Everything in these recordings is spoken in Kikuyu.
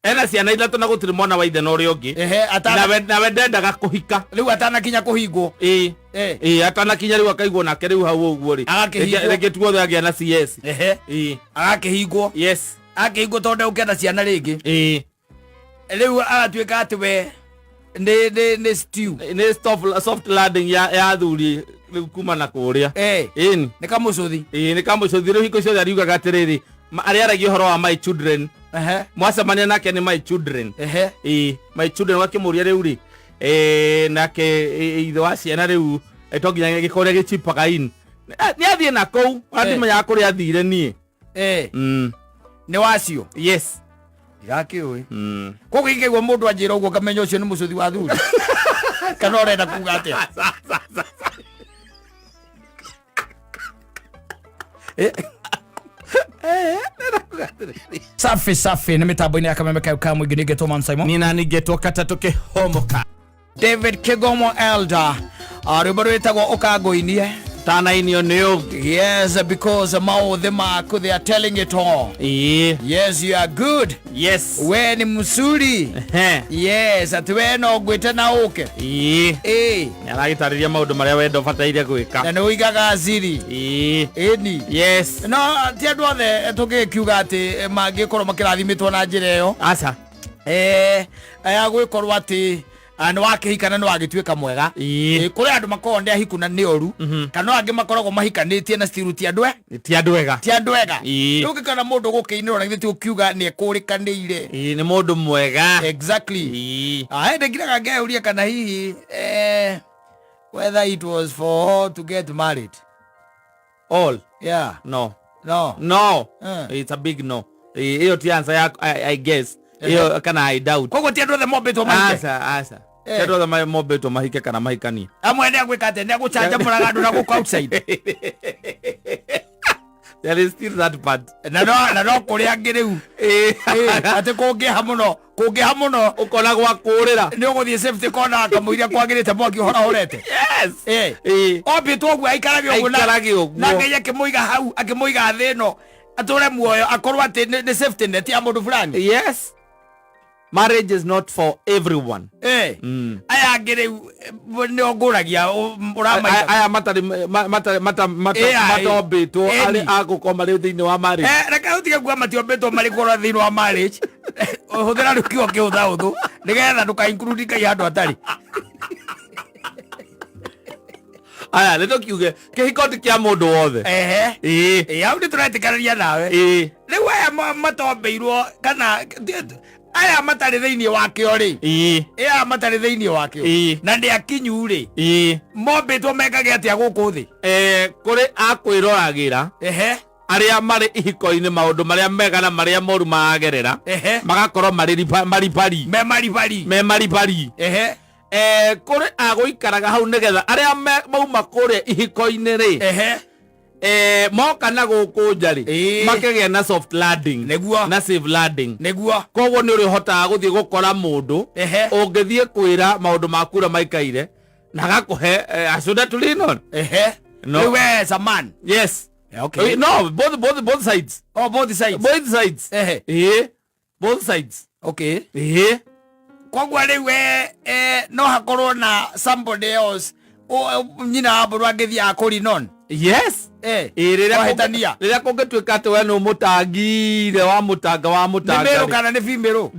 Ena ciana ithatũ na gũtirĩ mwana wa ithe na ũrĩa ũngĩ. Ehe, atana Nawe ndendaga kũhika. Rĩu atanakinya kũhingwo. Ĩĩ. Eh. Ĩĩ, atanakinya rĩu akaigwo nake rĩu hau ũguo rĩ. Agakĩhingwo. Rĩngĩ tuothe agĩa na CS. Ehe. Ĩĩ. Agakĩhingwo. Yes. Akĩhingwo tondũ ndegũkĩenda ciana rĩngĩ. Ĩĩ. Rĩu agatuĩka atĩ we nĩ stew. Nĩ soft landing ya athuri rĩu kuma na kũrĩa. Eh. Ĩni. Nĩ kamũcũthi. Ĩĩ, nĩ kamũcũthi. Rĩu hingo ciothe ariugaga atĩrĩrĩ, arĩa aragia ũhoro wa my children. Ehe. Mwacemania nake nĩ my children. Ehe. Ĩĩ, my children wakĩmũria rĩu rĩ, nake ithe wa ciana rĩu, to nginya gĩkorwo gĩchipaga in. Nĩ athiĩ na kũu, ona ndimenyaga kũrĩa athire niĩ. Eh. Nĩ wacio? Yes. Ndirakĩũĩ. Koguo ingĩigua mũndũ anjĩra ũguo ngamenya ũcio nĩ mũcũthi wa thuri. Kana ũrenda kuga atĩa? Eh. Safi safi nĩ mĩtambo-inĩ ya kameme kayo ka mũingĩ nĩngetwo Man Simon. Nina ningetwo katatũ kĩhomoka. David Kigomo Elder. Rwĩmbo rwĩtagwo ũkangũinie. Tanainio nĩ ũngĩ. Yes, because maũthĩ maku they are telling it all. Ĩĩ. Yes, you are good. Yes. We ni mzuri. Ehe. Yes, atĩ we no ngwĩte na ũke. Ĩĩ. Ĩĩ. Nĩ aragĩtarĩria maũndũ marĩa wendo ũbataire gwĩka. Na nĩ ũigaga siri. Ĩĩ. Ĩni. Yes. No ti andũ othe tũngĩkiuga atĩ mangĩkorwo makĩrathimĩtwo na njĩra ĩyo. Aca. Ya gwĩkorwo atĩ nĩ wakĩhika na nĩ wagĩtuĩka mwega. Ĩĩ. Kũrĩ andũ makoragwo nĩ ahiku na nĩ oru. Kana angĩ makoragwo mahikanĩtie na still ti andũ e. Ti andũ ega. Ti andũ ega. Ĩĩ. Rĩu ũngĩkona mũndũ gũkĩinĩrwo na githĩ ti ũkiuga nĩ ekũrĩkanĩire. Ĩĩ, nĩ mũndũ mwega. Exactly. Ĩĩ. Hĩndĩ ngiraga ngeyũria kana hihi, whether it was for all to get married. All? Yeah. No. No. No. It's a big no. Ĩyo ti answer ya I guess. Ĩyo kana I doubt. Koguo ti andũ othe mombĩtwo mahike. Aca, aca. Ti andũ othe mombĩtwo mahike kana mahikanie. Amwe nĩ agwĩka atĩa? Nĩ agũcanjamũraga andũ na gũkũ outside. There is still that part. Na no kũrĩ angĩ rĩu. Atĩ kũngĩha mũno, kũngĩha mũno. Ũkona gwa kũrĩra. Nĩ ũgũthiĩ safety corner kamũiria kwagĩrĩte mwaki ũhorahorete. Yes. Ombĩtwo ũguo aikarage ũguo Aikarage ũguo. Na Ngai akĩmũiga hau, akĩmũiga thĩ ĩno atũre muoyo akorwo atĩ nĩ safety net ya mũndũ fulani. Yes. Marriage is not for everyone. Aya angĩ rĩu nĩo ngũragia ũramaita. Aya matarĩ matombĩtwo arĩ a gũkorwo marĩ thĩinĩ wa marriage. Reke ũtige kuga matiombĩtwo marĩ gũkorwo thĩinĩ wa marriage. Hũthĩra rĩu kiugo kĩhũthahũthũ nĩgetha ndũka include Ngai handũ hatarĩ. Aya nĩ tũkiuge kĩhiko ti kĩa mũndũ wothe. Ehe. Ĩĩ. Ĩĩ, hau nĩ tũretĩkanĩria nawe. Ĩĩ. Rĩu aya matombĩirwo kana aya matarĩ thĩinĩ wakĩo rĩ. Ĩĩ. Aya matarĩ thĩinĩ wakĩo. Ĩĩ. Na nĩ akinyu rĩ. Ĩĩ. Mombĩtwo mekage atĩa gũkũ thĩ? Kũrĩ a kwĩroragĩra. Ehe. Arĩa marĩ ihiko-inĩ maũndũ marĩa mega na marĩa moru maragerera. Ehe. Magakorwo marĩ maribari. Me maribari. Me maribari. Ehe. Kũrĩ a gũikaraga hau nĩgetha arĩa mauma kũrĩa ihiko-inĩ rĩ. Ehe. Moka na gũkũ nja rĩ, Ĩĩ. makĩgĩa na soft landing. Nĩguo. Na safe landing. Nĩguo. Koguo nĩ ũrĩhotaga gũthiĩ gũkora mũndũ. Ehe. Ũngĩthiĩ kwĩra maũndũ maku ũrĩa maikaire na agakũhe a shoulder to lean on. Ehe. No. Rĩu we as a man. Yes. Okay. No, both sides. Oh, both sides. Both sides. Ehe. Ĩĩ. Both sides. Okay. Ĩĩ. Koguo rĩu no hakorwo na somebody else nyina wa mbũrũ angĩthiĩ akũrinon. Yes. Ĩĩ, Wahĩtania. rĩrĩa kũngĩtuĩka atĩ we nĩ ũmũtangire wa mũtanga wa Nĩ mũtanga mĩrũ rĩ. kana nĩ bimĩrũ?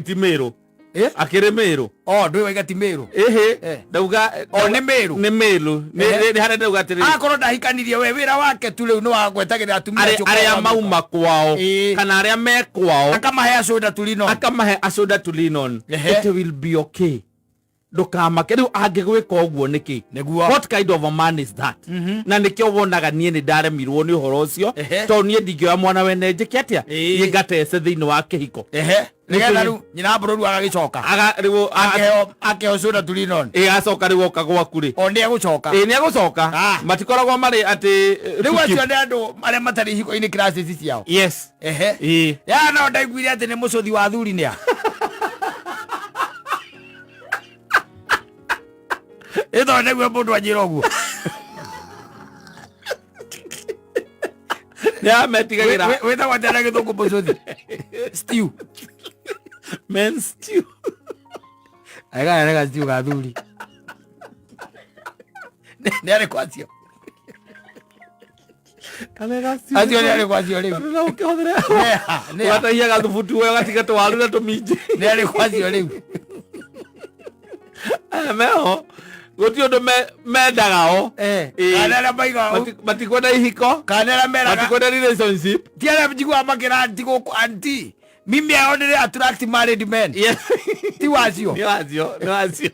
Ti mĩrũ. Akĩrĩ mĩrũ. Oh, ndũĩ waiga ti mĩrũ. Ĩhĩ. Ndauga, Oh, nĩ mĩrũ. Nĩ mĩrũ. Ehe. Nĩ harĩa ndauga atĩrĩrĩ. Akorwo ndahikanirie we wĩra wake tu rĩu nĩ wa gwetagĩrĩra atumia acio Arĩa kwao. mauma kwao Ĩĩ. kana arĩa me kwao. Akamahe a shoulder to lean on. Akamahe a shoulder to lean on. Ehe. It will be okay. Ndũkamake rĩu angĩgwĩka ũguo nĩkĩ? Nĩguo. What kind of a man is that? Na nĩkĩo wonaga niĩ nĩ ndaremirwo nĩ ũhoro ũcio. Ehe. Tondũ niĩ ndingĩoya mwana wene njĩke atĩa? Ĩĩ. Niĩ ngatece thĩinĩ wa kĩhiko. Ehe. Nĩgetha rĩu nyina wa bũrũri agagĩcoka. Aga, rĩu, a- Akeheo shoulder to lean on. Ĩĩ, acoka rĩu oka gwaku rĩ. O nĩ egũcoka. Ĩĩ, nĩ egũcoka. Matikoragwo marĩ atĩ, Rĩu tuki- acio nĩ andũ arĩa matarĩ ihiko-inĩ classes ciao. Yes. Ehe. Ĩĩ. Ya no ndaiguire atĩ nĩ mũcũthi wa athuri nĩ a. Ĩ tondũ ndaigua mũndũ anjĩra ũguo. Nĩ ametigagĩra. Wĩtagwo atĩa na gĩthũngũ mũcũthi? Stew. Men's stew. Agana nĩ gaciu ga thuri. Nĩ arĩkũ acio? Kana ga stew. Acio nĩ arĩkũ acio rĩu? No ũkĩhũthĩre. Nĩa, nĩa. Ũgatahia gathubutu we ũgatiga tũwaru na tũminji. Nĩ arĩkũ acio rĩu? Aya meho gũtirĩ ũndũ mendaga o. Eh, Ĩĩ. kana arĩa maigaga Matikwenda ihiko, kana arĩa meraga matikwenda relationship. ti arĩa njiguaga makĩra anti gũkũ anti mimi I only attract married men. Yes. Ti wacio. Nĩ wacio, nĩ wacio.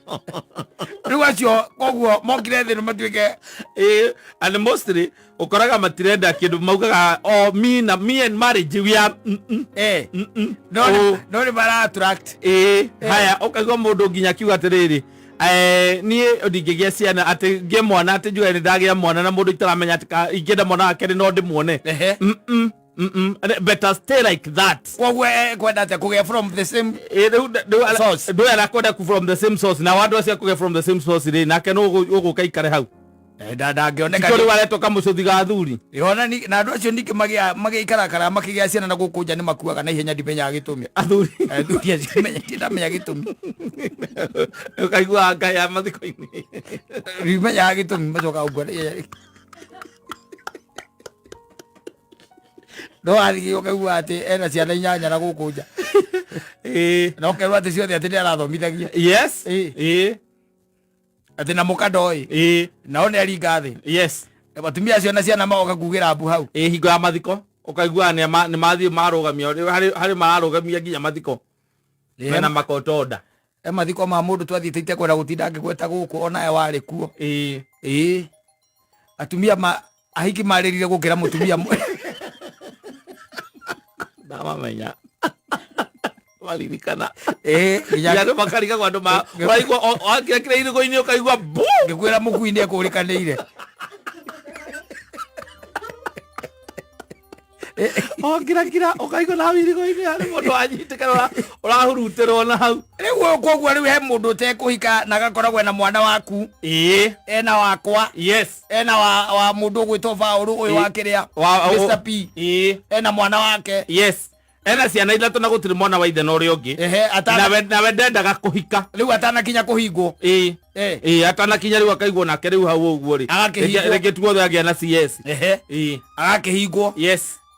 Rĩu acio koguo mokire thĩ no matuĩke Ĩĩ, and mostly ũkoraga matirenda kĩndũ maugaga, oh, me na me and marriage we are eh no Oh. no nĩ mara attract. Ĩĩ, haya ũkaigua mũndũ nginya akiuga atĩrĩrĩ, niĩ ndingĩgĩa ciana atĩ ngĩe mwana atĩ njuge nĩ ndagĩa mwana na mũndũ itaramenya atĩ ingĩenda mwana wake rĩ no ndĩmuone. Ehe. Better stay like that. Koguo kwenda atĩa kũgĩa from the same Ĩ, rĩu rĩu source. Ndũyũ arakwenda ku from the same source, na andũ acio akũgĩa from the same source rĩ, nake nũ ũgũka ikare hau? Ndangĩoneka. Tiko rĩu aretwo kamũcũthi ga athuri. Ona ni na andũ acio ningĩ magĩa magĩikarakara makĩgĩa ciana na gũkũ nja nĩ makuaga na ihenya, ndimenyaga gĩtũmi. Athuri. Athuri acio ndamenya gĩtũmi. Ũkaigua ngai ya mathiko-inĩ. Ndimenyaga gĩtũmi macokaga gũkua na ihenya. No athiĩ ũkaigua atĩ ena ciana inyanya na gũkũ nja. Na ũkerwo atĩ ciothe atĩ nĩ arathomithagia. Yes. Atĩ na mũka ndoĩ. Nao nĩ aringa thĩ. Atumia acio na ciana magoka kugĩra mbu hau. Ĩ, hingo ya mathiko ũkaigua nĩ mathiĩ marũgamia rĩu harĩ mararũgamia nginya mathiko mena makotonda. E mathiko ma mũndũ twathiĩte itekwenda gũtinda ngĩgweta gũkũ onawe warĩ kuo. Ĩĩ, atumia ma ahiki marĩrire gũkĩra mũtumia Ndamamenya maririkana. Ĩĩ, nginya nginya andũ makarigagwo andũ ma ũraigua wakirakira irigo-inĩ ũkaigua bu. Ngĩkwĩra mũkui nĩ ekũrĩkanĩire. Wakirakira ũkaigua na hau irigo-inĩ harĩ mũndũ wanyitĩkana ũrahurutĩrwo na hau. Rĩu koguo rĩu he mũndũ ũtekũhika na agakoragwo ena mwana waku, ena wakwa, ena wa mũndũ ũgwĩtwo Paũlũ ũyũ wa kĩrĩa Mr P, ena mwana wake. Yes, ena ciana ithatũ na gũtirĩ mwana wa ithe na ũrĩa ũngĩ. Ehe, atana Nawe ndendaga kũhika. Rĩu atanakinya kũhingwo. Ĩĩ, atanakinya rĩu akaigwo nake rĩu hau ũguo rĩ. Agakĩhingwo. Rĩngĩ tuothe agĩa na CS. Ehe. Agakĩhingwo.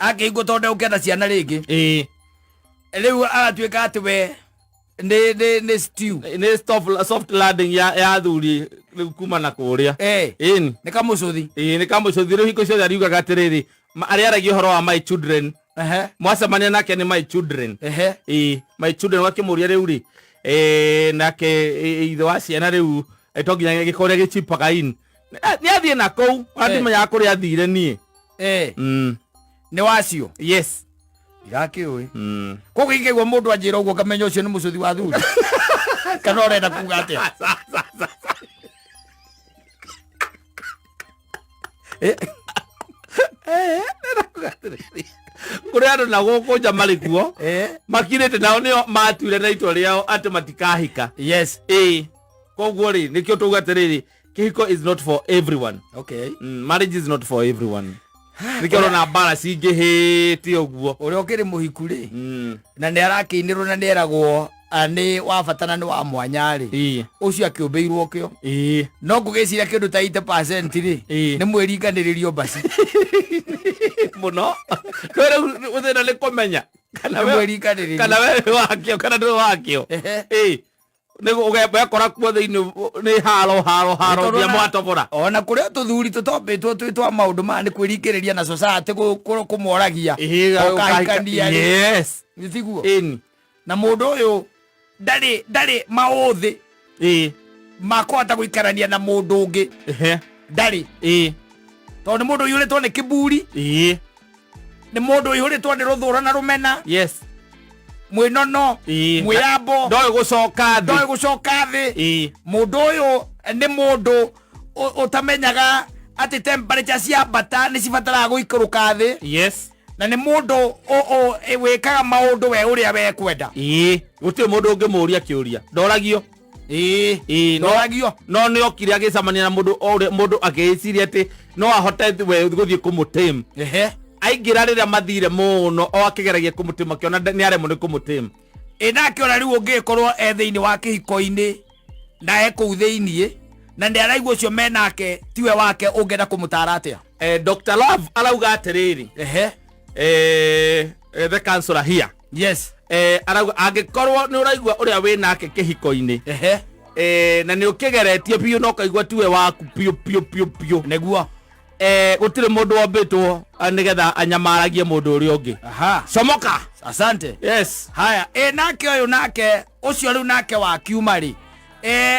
Akĩhingwo tondũ ndegũkĩenda ciana rĩngĩ. Rĩu agatuĩka atĩ we nĩ stew. Nĩ soft landing ya athuri rĩu kuma na kũrĩa. Ĩni. Nĩ kamũcũthi. Ĩĩ, nĩ kamũcũthi. Rĩu hingo ciothe ariugaga atĩrĩrĩ, arĩa aragia ũhoro wa my children. Mwacemania nake nĩ my children. Ĩĩ, my children. Wakĩmũria rĩu rĩ, nake ithe wa ciana rĩu, to nginya gĩkorwo gĩchipaga in. Nĩ athiĩ na kũu, ona ndimenyaga kũrĩa athire niĩ. Nĩ wacio. Yes. Ndirakĩũĩ. Koguo ingĩigua mũndũ anjĩra ũguo ngamenya ũcio nĩ mũcũthi wa thuri. Kana ũrenda kuga atĩa? Sa. Ndĩrenda kuga atĩrĩrĩ, kũrĩ andũ na gũkũ nja marĩ kuo makirĩte nao nĩo matuire na itua rĩao atĩ matikahika. Ĩĩ, koguo rĩ nĩkĩo tauga atĩrĩrĩ, kĩhiko is not for everyone. Marriage is not for everyone, nĩkĩo ũrona mbara cingĩhĩte ũguo. Ũrĩa ũkĩrĩ mũhiku rĩ, na nĩ arakĩinĩrwo na nĩ eragwo nĩ wa bata na nĩ wa mwanya rĩ, ũcio akĩũmbĩirwo kĩo. No ngũgĩciria kĩndũ ta 80% rĩ, nĩ mwĩringanĩrĩrio basi. Mũno. No rĩu thĩna nĩ kũmenya kana Nĩ mwĩringanĩrĩrio. Kana we wĩ wakĩo kana ndũrĩ wakĩo. Ĩĩ, nĩguo wekora kuo thĩinĩ nĩ haro haro haro Tondũ nginya mwatobora. Ona kũrĩa tũthuri tũtombĩtwo twĩ twa maũndũ maya nĩ kwĩringĩrĩria na society kũmoragia. Ũkahikania rĩ. Nĩ tiguo? Ĩni. Na mũndũ ũyũ ndarĩ maũthĩ makũhota gũikarania na mũndũ ũngĩ. Ndarĩ. Tondũ nĩ mũndũ ũiyũrĩtwo nĩ kiburi. Nĩ mũndũ ũiyũrĩtwo nĩ rũthũra na rũmena. Mwĩnono, mwĩyambo. Ndoĩ gũcoka thĩ. Ndoĩ gũcoka thĩ. Mũndũ ũyũ nĩ mũndũ ũtamenyaga atĩ temperature ciambata nĩ cibataraga gũikũrũka thĩ. Na nĩ mũndũ wĩkaga maũndũ we ũrĩa we kwenda. Gũtirĩ mũndũ ũngĩmũria kĩũria, ndoragio. Ndoragio. No nĩ okire agĩcemania na mũndũ ũrĩa mũndũ akĩĩciria atĩ no ahote we gũthiĩ kũmũtame. Aingĩra rĩrĩa mathire mũno o akĩgeragia kũmũtame, akĩona nĩ aremwo nĩ kũmũtame. Ĩ nake ona rĩu ũngĩgĩkorwo e thĩinĩ wa kĩhiko-inĩ na e kũu thĩinĩ na nĩ araigua ũcio menake tiwe wake, ũngĩenda kũmũtara atĩa? Dr. Love arauga atĩrĩrĩ, Ehe. The counselor here, arauga angĩkorwo nĩ ũraigua ũrĩa wĩ nake kĩhiko-inĩ, na nĩ ũkĩgeretie biũ na ũkaigua tiwe waku biũ biũ biũ biũ, Nĩguo. Gũtirĩ mũndũ wombĩtwo nĩgetha anyamaragie mũndũ ũrĩa ũngĩ. Aha. Comoka. Asante. Yes. Haya, ĩ nake ũyũ, nake ũcio rĩu nake wa kiuma rĩ,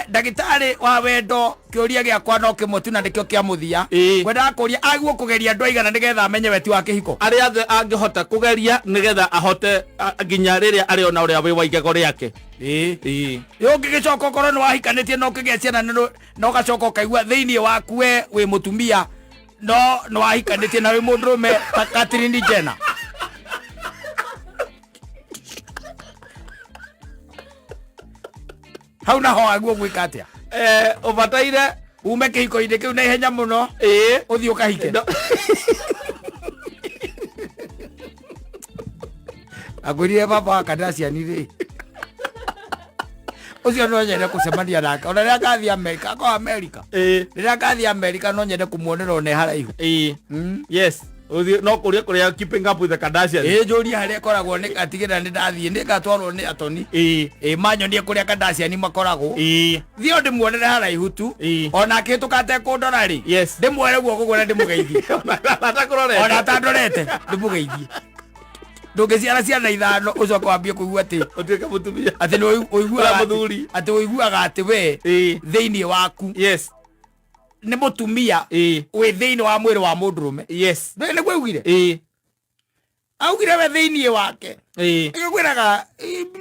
ndagĩtarĩ wa wendo, kĩũria gĩakwa no kĩmwe tu na nĩkĩo kĩa mũthia. Ngwendaga kũria aguo kũgeria andũ aigana nĩgetha amenye we ti wa kĩhiko? Arĩa othe angĩhota kũgeria nĩgetha ahote nginya rĩrĩa arĩona ũrĩa wĩ wa igego rĩake. Ĩĩ. Ũngĩgĩcoka ũkorwo nĩ wahikanĩtie na ũkĩgĩa ciana na ũgacoka ũkaigua thĩinĩ waku we wĩ mũtumia no nĩ wahikanĩtie na wĩ mũndũrũme ta Catherine Jenner, hau naho aguo gwĩka atĩa? Ũbataire ume kĩhiko-inĩ kĩu na ihenya mũno, ũthiĩ ũkahike. Akwĩrire baba wa Kardashian rĩ, ũcio no nyende kũcemania nake ona rĩrĩa ngathiĩ Amerika, akorwo Amerika, rĩrĩa ngathiĩ Amerika no nyende kũmuonera ona e haraihu. Yes. Ũthiĩ no kũrĩa kũrĩa Keeping Up with the Kardashians. Ĩĩ, njũrie harĩa ĩkoragwo nĩ atigĩrĩra nĩ ndathiĩ, nĩ ngatwarwo nĩ atoni. Ĩĩ, manyonie kũrĩa Kardashian makoragwo. Thiĩ o ndĩmuonere haraihu tu. Ona akĩhĩtũka atekũndora rĩ, ndĩmuoere guoko guo na ndĩmũgeithie. Ona atakurorete. Ona atandorete ndĩmũgeithie. Ndũngĩciara ciana ithano ũcoke wambie kũigua atĩ ũtuĩke mũtumia atĩ nĩ ũiguaga Ũrĩa atĩ- mũthuri. Atĩ ũiguaga atĩ we thĩinĩ waku nĩ mũtumia wĩ thĩinĩ wa mwĩrĩ wa mũndũrũme. Ndũĩ nĩguo augire? Augire we thĩinĩ wake, ĩkwĩraga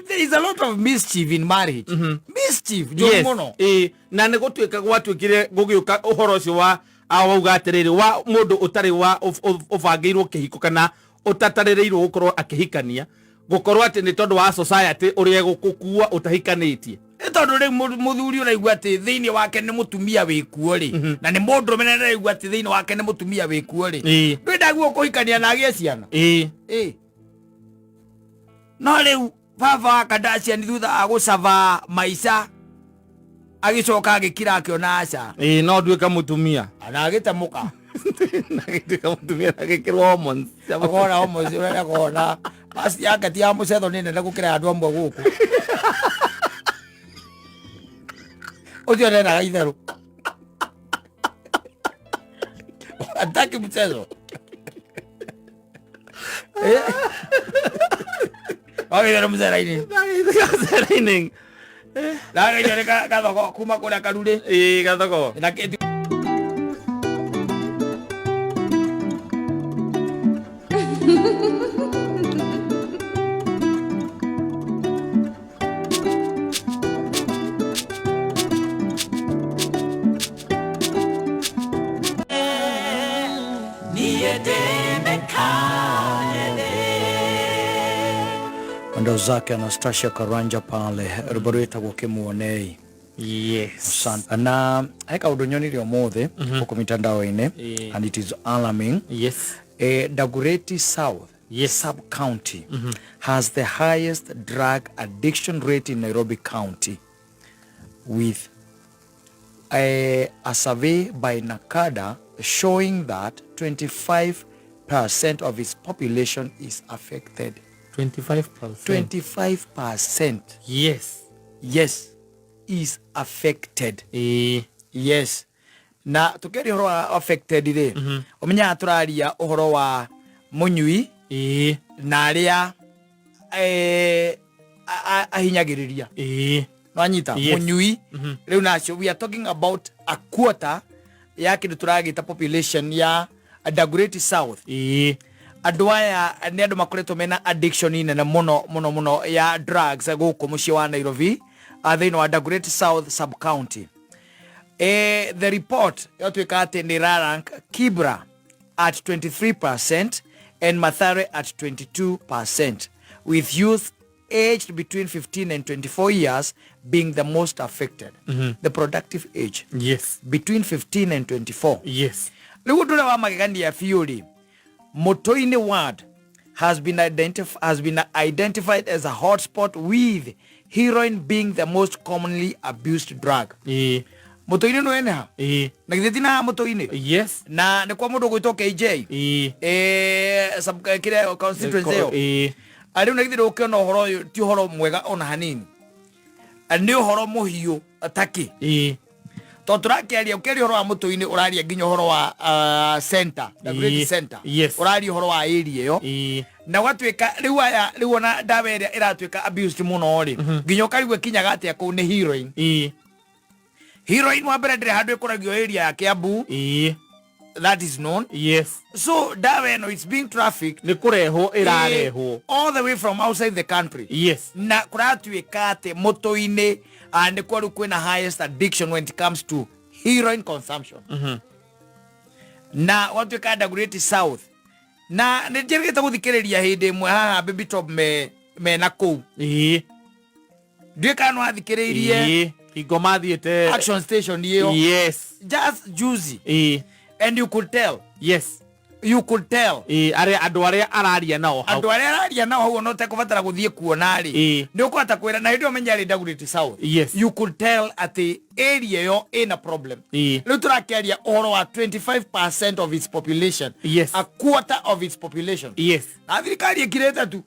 there is a lot of mischief in marriage, mischief njũru mũno. Ĩĩ, na nĩ gũtuĩka gwatuĩkire gũgĩũka ũhoro ũcio wa wauga atĩrĩrĩ, wa mũndũ ũtarĩ wa ũbangĩirwo kĩhiko kana ũtatarĩrĩirwo gũkorwo akĩhikania, gũkorwo atĩ nĩ tondũ wa society ũrĩa ĩgũkũkua ũtahikanĩtie. Nĩ tondũ rĩu mũthuri ũraigua atĩ thĩinĩ wake nĩ mũtumia wĩkuo rĩ, na nĩ mũndũrũme na nĩaraigua atĩ thĩinĩ wake nĩ mũtumia wĩkuo rĩ, ndwĩndaguo kũhikania na agĩe ciana. Ĩĩ. No rĩu baba wa Kardashian thutha wa gũcaba maica agĩcoka agĩkira akĩona aca. Ĩĩ, no nduĩka mũtumia. Na agĩtemũka. Na gĩtuĩka mũtumia na gĩkĩrwo hormones. Akona hormones, ũrĩa akona basi yake ti ya mũcetho nĩ nene gũkĩra ya andũ amwe gũkũ. Ũcio ndenaga itherũ, hataki mchezo. Wagĩitherũ mũcera-inĩ. Mũcera-inĩ. Ndagĩitherũ nĩ gathoko kuma kũrĩa karurĩ. Ĩĩ, gathoko. Na kĩtu. Ndo zake Anastasia Karanja pale, rwĩmbo rwĩtagwo Kĩmuonei. Asante. Na he kaũndũ nyonire ũmũthĩ gũkũ mitandao-inĩ, and it is alarming. Dagoretti South sub county has the highest drug addiction rate in Nairobi County, with a survey by NACADA showing that 25% of its population is affected. 25%. 25%. Yes, is affected. Yes, na tukiaria ũhoro wa affected rĩ, ũmenyaga tũraria ũhoro wa mũnyui na arĩa ahinyagĩrĩria. Nwanyita? Yes. Mũnyui rĩu nacio, we are talking about a quarter ya kĩndũ tũragĩta population ya Dagoretti South. Andũ aya nĩ andũ makoretwo mena addiction nene mũno mũno mũno ya drugs gũkũ mũciĩ wa Nairobi, thĩinĩ wa Dagoretti South sub county. The report yatuĩka atĩ nĩ rank Kibra at 23% and Mathare at 22%, with youth aged between 15 and 24 years being the most affected, the productive age, between 15 and 24. Rĩu ũndũ ũrĩa wa magegania biũ rĩ, Mũtũinĩ ward has been identified as a hotspot, with heroin being the most commonly abused drug. Mũtũ-inĩ nĩ wene ha? Na githĩ ti na mũtũ-inĩ? Yes. Na nĩ kwa mũndũ ũgwĩtwo KJ. Kĩrĩa constituency ĩyo. Rĩu na githĩ ndũgũkĩona ũhoro ũyũ ti ũhoro mwega ona hanini? Nĩ ũhoro mũhiũ takĩ? Tondũ tũrakĩaria, ũkĩaria ũhoro wa mũtũ-inĩ, ũraria nginya ũhoro wa center, the great center. Ũraria ũhoro wa area ĩyo. Na gwatuĩka rĩu aya rĩu ona ndawa ĩrĩa ĩratuĩka abused mũno rĩ, nginya ũkarigwo ĩkinyaga atĩa kũu, nĩ heroin. Heroin wa mbere ndĩrĩ handũ ĩkũragio area ya Kiambu. That is known. So ndawa ĩno, it's being trafficked. Nĩ kũrehwo ĩrarehwo. All the way from outside the country. Na kũratuĩka atĩ mũtũ-inĩ nĩkuo rĩu kwĩna highest addiction when it comes to heroin consumption. Na gwatuĩka Dagoretti South, na nĩ njĩrĩgĩte gũthikĩrĩria hĩndĩ ĩmwe haha Baby Top mena kũu. Ndiũĩ kana nĩ wathikĩrĩirie. Hingo mathiĩte action station ĩyo. Just juicy. And you could tell. You could tell. Arĩa andũ arĩa araria nao hau. Andũ arĩa araria nao hau, ona ũtekũbatara gũthiĩ kuona rĩ, nĩ ũkũhota kwĩra na hĩndĩ ĩyo menya rĩ Dagoretti South. You could tell atĩ area ĩyo ĩna problem. Rĩu tũrakĩaria ũhoro wa 25% of its population. A quarter of its population. Na thirikari ĩkirĩte tu.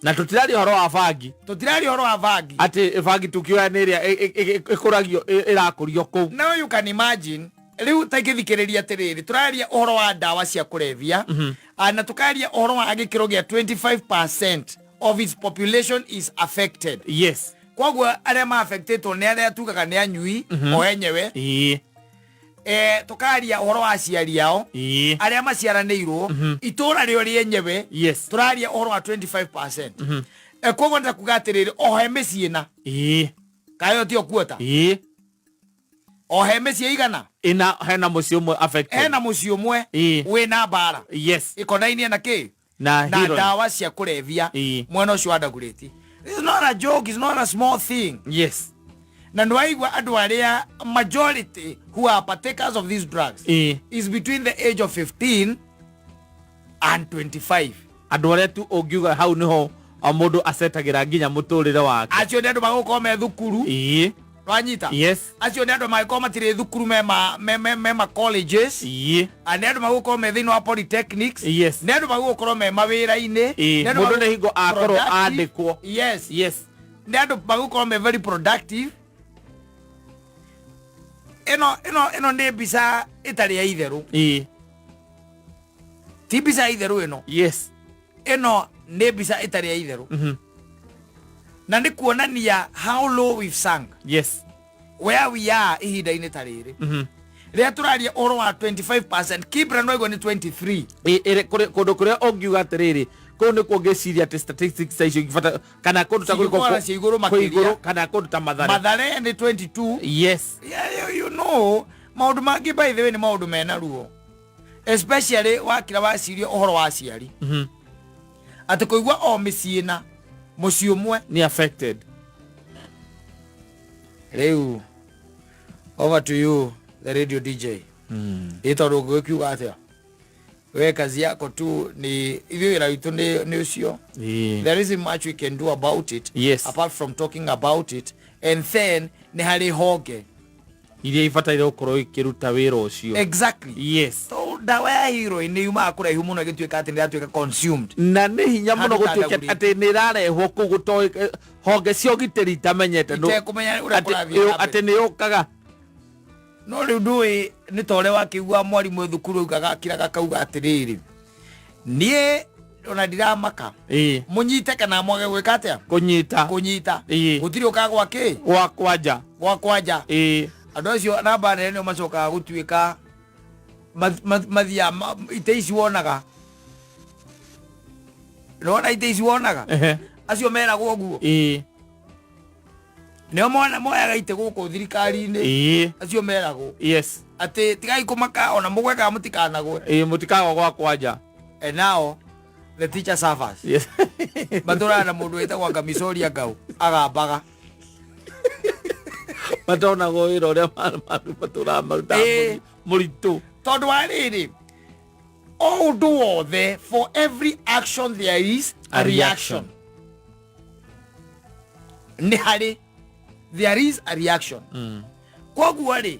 Na tũtiraria ũhoro wa bangi. Tũtiraria ũhoro wa bangi. Atĩ bangi tũkĩoya nĩ ĩrĩa ĩkũragio, ĩrakũrio kũu. Now you can imagine rĩu ta ingĩthikĩrĩria atĩrĩrĩ, tũraria ũhoro wa ndawa cia kũrebia. Na tũkaria ũhoro wa gĩkĩro gĩa 25% of its population is affected. Koguo arĩa ma-affectĩtwo nĩ arĩa tugaga nĩ anyui o enyewe. Tũkaria ũhoro wa aciari ao, arĩa maciaranĩirwo, itũra rĩo rĩenyewe. Tũraria ũhoro wa 25%. Koguo nĩ ta kuga atĩrĩrĩ, o he mĩciĩ na kayo tio kuota. O he mĩciĩ igana Ina hena mũciĩ ũmwe affected. Hena mũciĩ ũmwe wĩna mbara ĩkonainie na kĩ? Na Na heroin. Ndawa cia kũrebia. Mwena ũcio wa Dagoretti. This is not a joke, it's not a small thing. Na nĩwaigua andũ arĩa majority who are partakers of these drugs is between the age of 15 and 25. Andũ arĩa tu ũngiuga hau nĩho o mũndũ acetagĩra nginya mũtũrĩre wake. Acio nĩ andũ magũkorwo me thukuru. Wanyita? Yes. Acio nĩ andũ mangĩkorwo matirĩ thukuru, mema colleges. Nĩ andũ magũkorwo me thĩinĩ wa polytechnics. Nĩ andũ magũkorwo me mawĩra-inĩ. Nĩ andũ Mũndũ nĩ hingo akorwo productive. andĩkwo. Nĩ andũ magũkorwo me very productive. Ĩno nĩ mbica ĩtarĩ ya itherũ. Ti mbica ya itherũ ĩno. Ĩno nĩ mbica ĩtarĩ ya itherũ. Na nĩ kuonania how low we've sunk, where we are ihinda-inĩ ta rĩrĩ rĩrĩa tũraria ũhoro wa 25%. Kibra no ĩgwo nĩ 23. Kũndũ kũrĩa ũngiuga atĩrĩrĩ, kũu nĩkuo ngĩciria atĩ statistics ta icio ingĩbata kana kũndũ ta Cingĩkorwo na cia igũrũ kwĩ makĩria. Igũrũ kana kũndũ ta Mathare. Mathare nĩ 22. Yeah, maũndũ mangĩ, by the way, nĩ maũndũ mena ruo, especially wakira waciria ũhoro wa aciari, atĩ kũigua o mĩciĩ na mũciĩ ũmwe nĩ affected. Rĩu over to you, the radio DJ. Ĩ tondũ ũngĩkiuga atĩa, we kazi yako tu ni ithuĩ, wĩra witũ nĩ ũcio. There isn't much we can do about it apart from talking about it, and then nĩ harĩ honge iria ibataire gũkorwo ikĩruta wĩra ũcio. So ndawa ya heroin nĩ yumaga kũraihu mũno ĩgĩtuĩka atĩ nĩ ĩratuĩka consumed. Na nĩ hinya mũno Handũ ta gũtuĩka Dagoretti. atĩ nĩ ĩrarehwo kũu gũtoĩ honge cia ũgitĩri itamenyete Itekũmenya ũrĩa atĩ kũrathiĩ na mbere. Atĩ nĩ yũkaga. No rĩu ndũĩ nĩ ta ũrĩa wakĩigua mwarimũ thukuru augaga, akiraga akauga atĩrĩrĩ, niĩ ona ndiramaka mũnyite kana mwage gwĩka atĩa. Kũnyita. Kũnyita. Gũtirĩ ũkagwa kĩ? Gwa kwanja. Gwa kwanja. Andũ acio namba nene nĩo macokaga gũtuĩka mathiaga ite ici wonaga, nĩwona ite ici wonaga, acio meragwo ũguo nĩo mona moyaga ite gũkũ thirikari-inĩ. Acio meragwo atĩ tigai kũmaka, ona mũgwe kana mũtikanagwe. Ĩĩ, mũtikagwa gwa kwanja. And now the teacher suffers. Matũraga na mũndũ wĩtagwo Ngamicoria Ngau agambaga. Matonagwo wĩra ũrĩa matũraga marutaga mũritũ. Tondũ wa rĩrĩ, O ũndũ wothe, for every action there is a A reaction. reaction. Nĩ harĩ, there is a reaction. Koguo rĩ,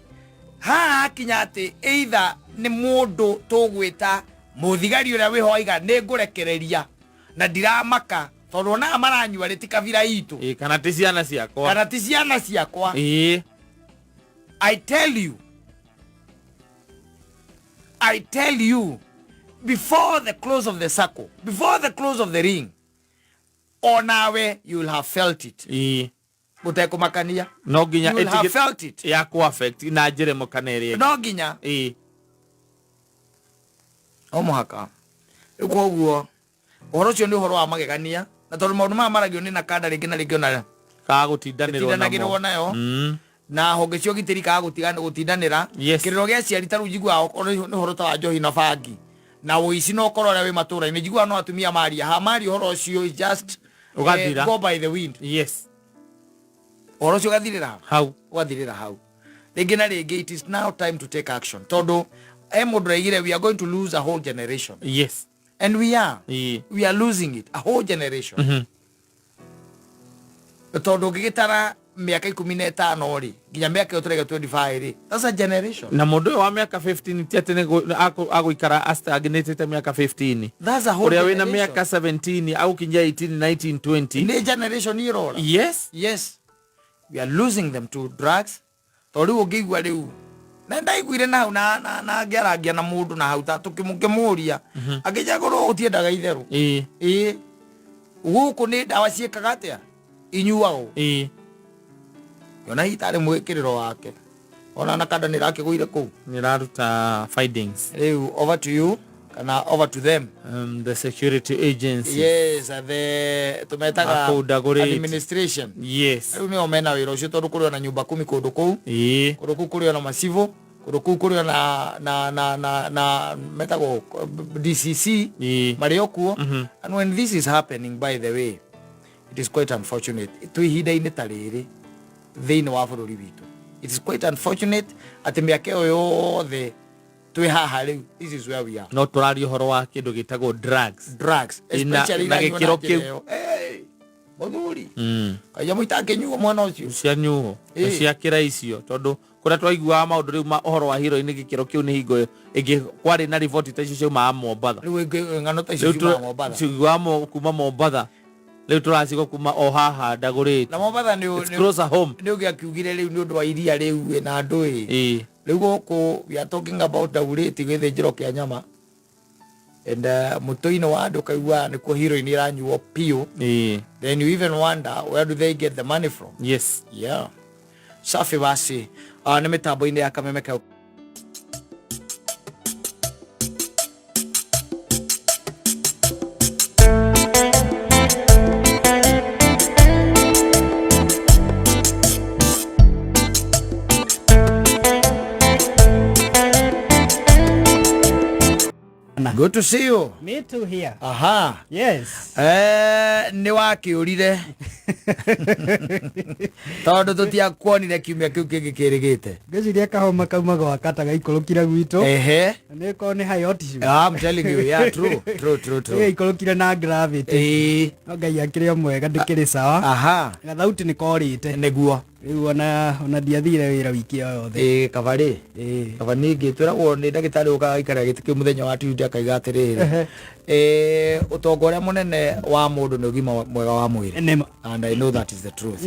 haha hakinya atĩ either nĩ mũndũ tũgwĩta mũthigari ũrĩa wĩho aiga nĩ ngũrekereria na ndiramaka tondũ onaga maranyua rĩ ti kabira itũ. Ĩĩ, kana ti ciana ciakwa. Kana ti ciana ciakwa. Ĩĩ. I tell you, I tell you, before the close of the circle, before the close of the ring, onawe you will have felt it. Ĩĩ. Gũtekũmakania. No nginya You will have ĩtige- felt it. ya kũ affect na njĩra ĩmwe kana ĩrĩa ĩngĩ. No nginya. Ĩĩ. O mũhaka. Rĩu koguo ũhoro ũcio nĩ ũhoro wa magegania, na tondũ maũndũ maya maragio nĩ nakanda rĩngĩ na rĩngĩ ona Kaga gũtindanĩrwo tindanagĩrwo namo. Nayo na honge cia ũgitĩri kaga gũtindanĩra. Yes. Kĩrĩro gĩa aciari ta rĩu njiguaga okorwo nĩ ũhoro ta wa njohi na bangi na ũici na ũkora ũrĩa wĩ matũra-inĩ, njiguaga no atumia maria ha maria ũhoro ũcio is just Ũgathira. Go by the wind. Yes. Ũhoro ũcio ũgathirĩra hau. Hau. Ũgathirĩra hau. Rĩngĩ na rĩngĩ, it is now time to take action, tondũ he mũndũ raigire we are going to lose a whole generation. And we are. Ĩĩ. We are losing it, a whole generation, tondũ ũngĩgĩtara mĩaka 15 rĩ, nginya mĩaka ĩyo tũraiga 25 rĩ, that's a generation. Na mũndũ ũyũ wa mĩaka 15 ti atĩ nĩ agũikara astagnatĩte mĩaka 15. That's a whole Ũrĩa wĩna generation. mĩaka 17 agũkinyia 18, 19, 20. Nĩ generation ĩrora. Yes. Yes, we are losing them to drugs, tondũ rĩu ũngĩigua rĩu na ndaiguire na hau na ngĩarangia na mũndũ na hau ta tũkĩmũria akĩnjagũrwo gũtiendaga itherũ. Ĩĩ. Ĩĩ, gũkũ nĩ ndawa ciĩkaga atĩa, inyuagwo. Ĩĩ. Ona hihi tarĩ mwĩkĩrĩro wake ona na kanda nĩ rakĩgũire kũu. Nĩraruta findings. Rĩu over to you kana over to them. The security agency. Yes, the tũmetaga Akũu Dagoretti. administration. Yes. Rĩu nĩo mena wĩra ũcio, tondũ kũrĩ ona nyũmba kumi kũndũ kũu. Ĩĩ. Kũndũ kũu kũrĩ ona macibũ, kũndũ kũu kũrĩ ona na metagwo DCC. Ĩĩ. Marĩ o kuo. And when this is happening, by the way, it is quite unfortunate twĩ ihinda-inĩ ta rĩrĩ thĩinĩ wa bũrũri witũ. It is quite unfortunate atĩ mĩaka ĩyo yothe twĩ haha rĩu, this is where we are. No tũraria ũhoro wa kĩndũ gĩtagwo drugs. Drugs. Ina- Especially na iranyuo gĩkĩro na njĩra kĩu. ĩyo. Hey, mũthuri kaija mũitakĩnyuo mwena ũcio. Cia nyuo na Ĩĩ. cia kĩra icio, tondũ kũrĩa twaiguaga maũndũ rĩu ma ũhoro wa heroin, gĩkĩro kĩu nĩ hingo ĩngĩ kwarĩ na riboti ta icio ciaumaga Mombatha. Rĩu ng'ano ta icio Rĩu ciumaga Mombatha. Ciumaga kuma Mombatha, rĩu tũracigwo kuma o haha Ndagũrĩte. Na Mombatha nĩ It's closer home. Nĩ ũgĩakiugire rĩu nĩ ũndũ wa iria rĩu na andũ ĩ. Ĩĩ. Rĩu gũkũ we are talking about Dagoretti, gĩthĩnjĩro kĩa nyama, and mũtwe-inĩ wa andũ kaigua nĩkuo heroin ĩranyuo piũ. Ĩĩ. Then you even wonder, where do they get the money from? Yes. Yeah, safi. Basi nĩ mĩtambo-inĩ ya Kameme ka Good to see you. Me too here. Aha. Yes. Nĩ wakĩũrire tondũ tũtiakuonire kiumia kĩu kĩngĩ kĩrĩgĩte. Ngwĩciria kahoma kauma gwaka ta gaikorũkire gwitũ. Ehe. Nĩ korwo nĩ high altitude. I'm telling you, yeah, true, true, true, true. Gĩaikorũkire na gravity. Ĩĩ. No Ngai akĩrĩ o mwega, ndĩkĩrĩ sawa. Aha. Gathauti nĩ korĩte. Nĩguo. Rĩu ona ndiathire wĩra wiki o yothe. Ĩĩ, kabarĩ. Ĩĩ. Kaba ningĩ twĩragwo nĩ ndagĩtarĩ ũkaga aikara gĩtĩ kĩu mũthenya wa Tuesday akaiga atĩrĩrĩ, ũtonga ũrĩa mũnene wa mũndũ nĩ ũgima mwega wa mwĩrĩ. Nĩma. And I know that is the truth.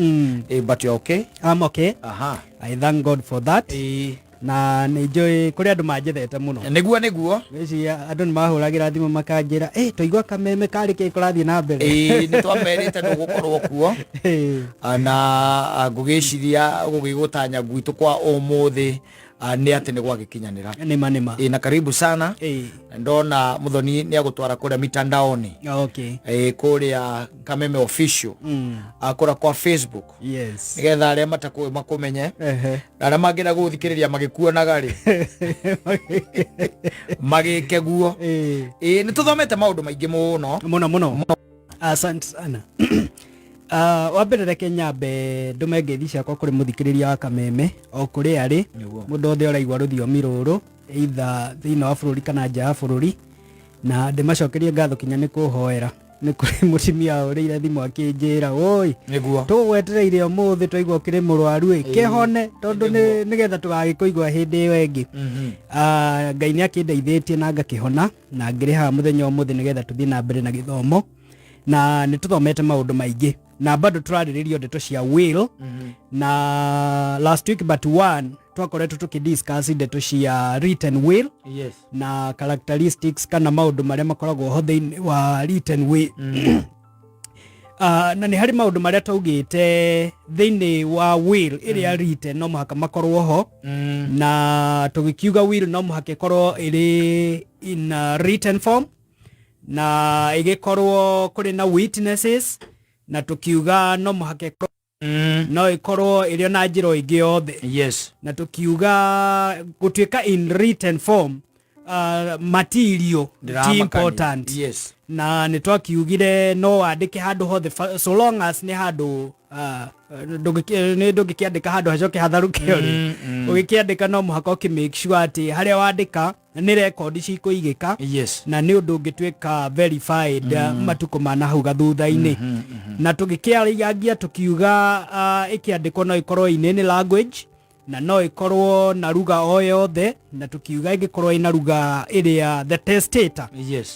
But you're okay? I'm okay. Aha. I thank God for that. Ĩĩ. Na nĩ njũĩ kũrĩ andũ manjethete mũno. Nĩguo. Ngwĩciria andũ nĩ mahũragĩra thimũ makanjĩra, "Eh, twaigua Kameme karĩ kĩ kũrathiĩ na mbere?" Ĩĩ, nĩ twamerĩte ndũgũkorwo kuo. Ĩĩ. Na ngũgĩciria gũgĩgũtanya gwitũ kwa ũmũthĩ nĩ atĩ nĩ gwagĩkinyanĩra. Nĩma nĩma. Ĩĩ, na karibu sana. Ĩĩ. Ndona Muthoni nĩ agũtwara kũrĩa mitandaoni. Okay. Ĩĩ, kũrĩa Kameme Official, kũrĩa kwa Facebook, nĩgetha arĩa matakũĩ makũmenye na arĩa mangĩenda gũgũthikĩrĩria magĩkuonaga rĩ magĩke guo. Ĩĩ. Ĩĩ, nĩ tũthomete maũndũ maingĩ mũno. Mũno mũno, asante sana. Wa mbere reke nyambe ndũme ngeithi ciakwa kũrĩ mũthikĩrĩria wa Kameme o kũrĩa arĩ. Nĩguo. Mũndũ othe ũraigua rũthiomi rũrũ either thĩinĩ wa bũrũri kana nja ya bũrũri. Na ndĩmacokerie ngatho kinya nĩ kũhoera. Nĩ kũrĩ mũtumia ũrĩire thimũ akĩnjĩra, woi, Nĩguo. Tũgwetereire ũmũthĩ twaigua ũkĩrĩ mũrwaru ĩ, kĩhone tondũ nĩgetha tũgagĩkũigua hĩndĩ ĩyo ĩngĩ. Ah, Ngai nĩ akĩndeithĩtie na ngakĩhona na ngĩrĩ haha mũthenya ũmũthĩ nĩgetha tũthiĩ na mbere na gĩthomo, na nĩ tũthomete maũndũ maingĩ na bado tũrarĩrĩria ndeto cia will. Na last week but one twakoretwo tũkĩdiscuss ndeto cia written will na characteristics kana maũndũ marĩa makoragwo ho thĩinĩ wa written will. Na nĩ harĩ maũndũ marĩa twaugĩte thĩinĩ wa will ĩrĩa written no mũhaka makorwo ho, na tũgĩkiuga will no mũhaka ĩkorwo ĩrĩ in a written form na ĩgĩkorwo kũrĩ na witnesses, na tũkiuga no mũhaka ĩkorwo no ĩkorwo ĩrĩ ona njĩra ĩngĩ yothe, na tũkiuga gũtuĩka in written form, material ti Ndĩramakania. important. Na nĩ twakiugire no wandĩke handũ hothe so long as nĩ handũ nĩ ndũngĩkĩandĩka handũ hacoke hatharũke ũrĩ ũgĩkĩandĩka, no mũhaka ũkĩ make sure atĩ harĩa wandĩka nĩ rekondi cikũigĩka na nĩ ũndũ ũngĩtuĩka verified matukũ ma na hau gathutha-inĩ. Na tũgĩkĩarangia tũkiuga ĩkĩandĩkwo no ĩkorwo in any language na no ĩkorwo na lugha o yothe, na tũkiuga ĩngĩkorwo ĩna lugha ĩrĩa the testator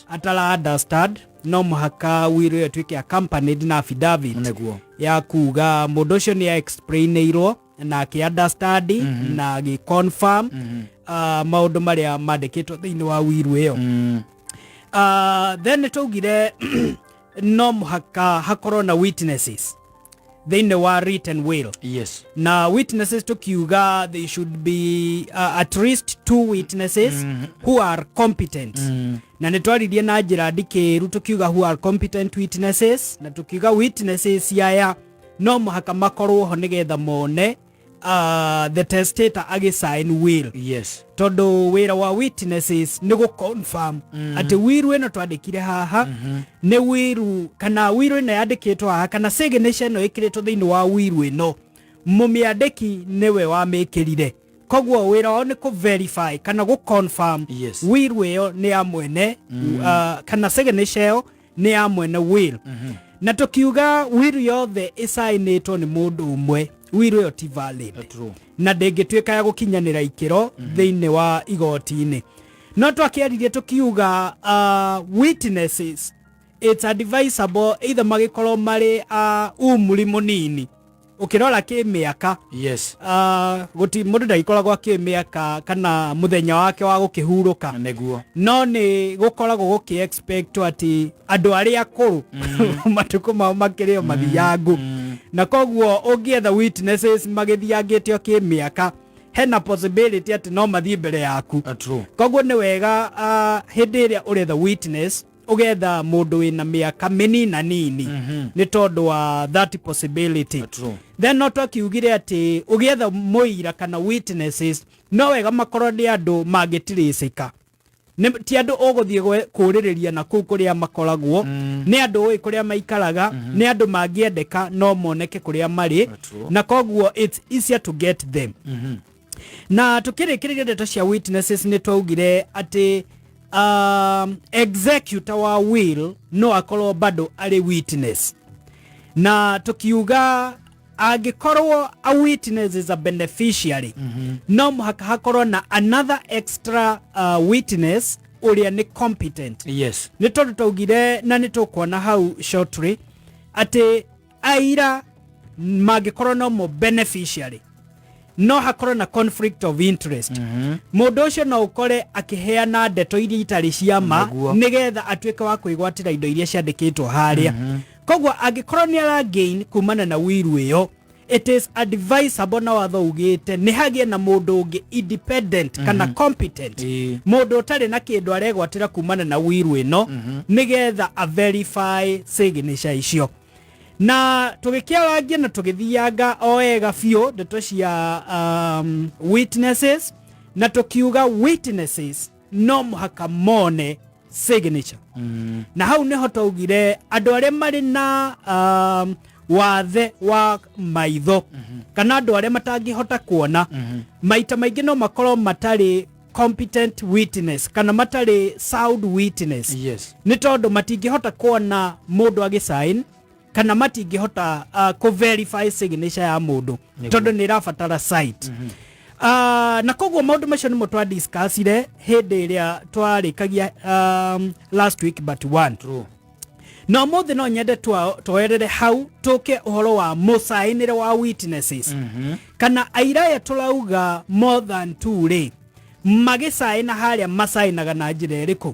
atara understand, no mũhaka will ĩyo ĩtuĩke accompanied na affidavit ya kuga mũndũ ũcio nĩ explainĩirwo na akĩ understand na agĩ confirm maũndũ marĩa mandĩkĩtwo thĩinĩ wa will ĩyo. Then nĩ twaugire no mũhaka hakorwo na witnesses thĩinĩ wa written will. Na witnesses tukiuga they should be at least two witnesses who are competent. Na nĩ twaririe na njĩra ndikĩru tukiuga who are competent witnesses, na tukiuga witnesses aya no mũhaka makorwo ho nĩgetha mone the testator agĩsign will, tondũ wĩra wa witnesses nĩ gũ confirm atĩ will ĩno twandĩkire haha nĩ will, kana will ĩno yandĩkĩtwo haha, kana signature ĩno ĩkĩrĩtwo thĩinĩ wa will ĩno, mũmĩandĩki nĩwe wamĩkĩrire. Koguo wĩra wao nĩ kũ verify kana gũ confirm will ĩyo nĩ ya mwene, kana signature ĩyo nĩ ya mwene will. Na tũkiuga will yothe ĩcainĩtwo nĩ mũndũ ũmwe, will ĩyo ti valid na ndĩngĩtuĩka ya gũkinyanĩra ikĩro thĩinĩ wa igoti-inĩ. No twakĩaririe tũkiuga witnesses, it's advisable either magĩkorwo marĩ umri mũnini ũkĩrora kĩmĩaka. Gũti mũndũ ndagĩkoragwo akĩmĩaka kana mũthenya wake wa gũkĩhurũka, no nĩ gũkoragwo gũkĩ expect atĩ andũ arĩa akũrũ matukũ mao makĩrĩ o mathiangu, na koguo ũngĩetha witnesses magĩthiangĩte o kĩmĩaka, hena possibility atĩ no mathiĩ mbere yaku. Koguo nĩ wega hĩndĩ ĩrĩa ũretha witness ũgetha mũndũ wĩna mĩaka mĩnina nini nĩ tondũ wa that possibility. Then no twakiugire atĩ ũgĩetha mũira kana witnesses, no wega makorwo nĩ andũ mangĩtirĩcĩka. Ti andũ ũgũthiĩ kũũrĩrĩria na kũu kũrĩa makoragwo, nĩ andũ ũĩ kũrĩa maikaraga, nĩ andũ mangĩendeka no moneke kũrĩa marĩ, na koguo it's easier to get them. Na tukĩrĩkĩrĩria ndeto cia witnesses, nĩ twaugire atĩ executor wa will no akorwo bado arĩ witness, na tukiuga angĩkorwo a witness is a beneficiary, no mũhaka hakorwo na another extra witness ũrĩa nĩ competent, nĩ tondũ twaugire na nĩ tũkuona hau shortly atĩ aira mangĩkorwo no mo beneficiary, no hakorwo na conflict of interest. Mũndũ ũcio no ũkore akĩheana ndeto iria itarĩ cia ma nĩgetha atuĩke wa kwĩgwatĩra indo iria ciandĩkĩtwo harĩa. Koguo angĩkorwo nĩ ara gain kumana na will ĩyo, it is advisable na watho ugĩte nĩ hagĩe na mũndũ ũngĩ independent kana competent, mũndũ ũtarĩ na kĩndũ aregwatĩra kumana na will ĩno, nĩgetha a verify signature icio. Na tũgĩkĩarangia na tũgĩthianga o wega biũ ndeto cia witnesses, na tũkiuga witnesses no mũhaka mone signature. Na hau nĩho twaugire andũ arĩa marĩ na wathe wa maitho kana andũ arĩa matangĩhota kuona, maita maingĩ no makorwo matarĩ Competent witness kana matarĩ sound witness. Nĩ tondũ matingĩhota kuona mũndũ agĩsign kana matingĩhota kũ verify signature ya mũndũ tondũ nĩ ĩrabatara site. Na koguo maũndũ macio nĩmo twadiscussire hĩndĩ ĩrĩa twarĩkagia last week but one. True. Na ũmũthĩ no nyende twoerere hau tũke ũhoro wa mũcainĩre wa witnesses kana aira aya tũrauga more than two rĩ, magĩcaina harĩa macainaga na njĩra ĩrĩkũ?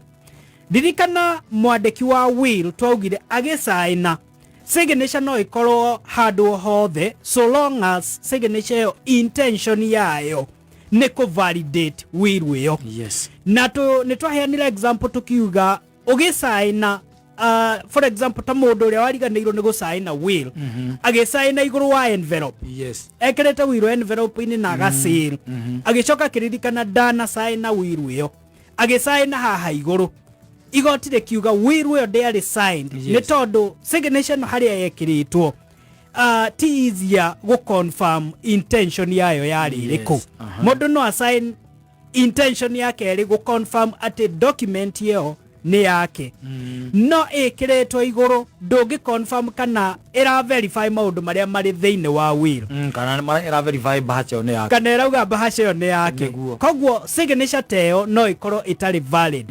Ririkana mwandĩki wa will twaugire agĩcaina signature no ĩkorwo handũ hothe so long as signature ĩyo intention yayo nĩ kũ validate will ĩyo. Na nĩ twaheanire example tukiuga ũgĩcaina, for example, ta mũndũ ũrĩa wariganĩirwo nĩ gũcaina will, agĩcaina igũrũ wa envelope, ekĩrĩte will envelope-inĩ na agaseal, agĩcoka akĩririkana ndanacaina will ĩyo, agĩcaina haha igũrũ, igoti rĩkiuga will ĩyo ndĩarĩ signed nĩ tondũ signature ĩno harĩa yekĩrĩtwo ti easier gũ confirm intention yayo yarĩ ĩrĩkũ. Mũndũ no asign intention yake ĩrĩ gũ confirm atĩ document ĩyo nĩ yake, no ĩkĩrĩtwo igũrũ ndũngĩ confirm kana ĩra verify maũndũ marĩa marĩ thĩinĩ wa will. Kana ĩra verify bahasha ĩyo nĩ yake. Kana ĩrauga bahasha ĩyo nĩ yake. Koguo signature ta ĩyo no ĩkorwo ĩtarĩ valid,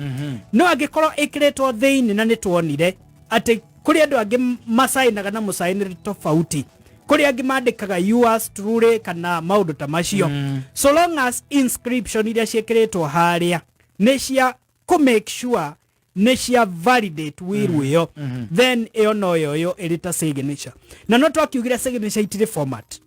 no angĩkorwo ĩkĩrĩtwo thĩinĩ, na nĩ tuonire atĩ kũrĩ andũ angĩ macainaga na mũcainĩre tofauti, kũrĩ angĩ mandĩkaga "yours truly" kana maũndũ ta macio, so long as inscription iria ciĩkĩrĩtwo harĩa nĩ cia kũ make sure nĩ cia validate will ĩyo, then ĩyo no yoyo ĩrĩ ta signature. Na no twakiugire signature itirĩ format: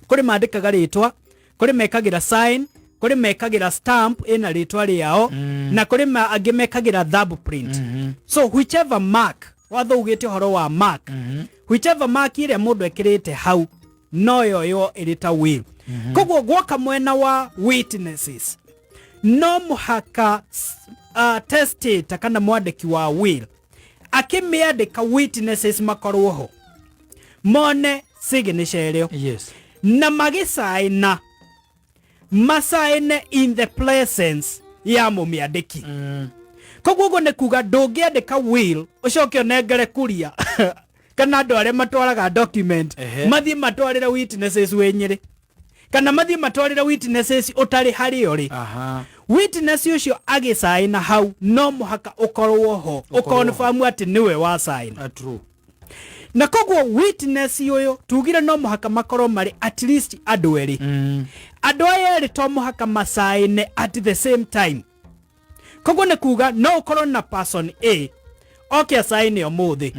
kũrĩ mandĩkaga rĩtwa, kũrĩ mekagĩra sign, kũrĩ mekagĩra stamp ĩna rĩtwa rĩao, na kũrĩ angĩ mekagĩra thumbprint. So whichever mark, watho ugĩte ũhoro wa mark, whichever mark ĩrĩa mũndũ ekĩrĩte hau no yoyo ĩrĩ ta will. Koguo gwoka mwena wa witnesses, no mũhaka testator kana mwandĩki wa will akĩmĩandĩka witnesses makorwo ho mone signature ĩrĩo na magĩcaina macaine in the presence ya mũmĩandĩki. Koguo ũguo nĩ kuga ndũngĩandĩka will ũcoke ũnengere kuria kana andũ arĩa matwaraga document mathiĩ matwarĩre witnesses wĩ Nyĩrĩ kana mathiĩ matwarĩre witnesses ũtarĩ harĩa ũrĩ. Witness ũcio agĩcaina hau no mũhaka ũkorwo ho ũconfirm atĩ nĩwe wacaina. True. Na koguo witness ũyũ tugire no mũhaka makorwo marĩ at least andũ erĩ. Andũ aya erĩ to mũhaka macaine at the same time. Koguo nĩ kuga no ũkorwo na person A oke acaine ũmũthĩ,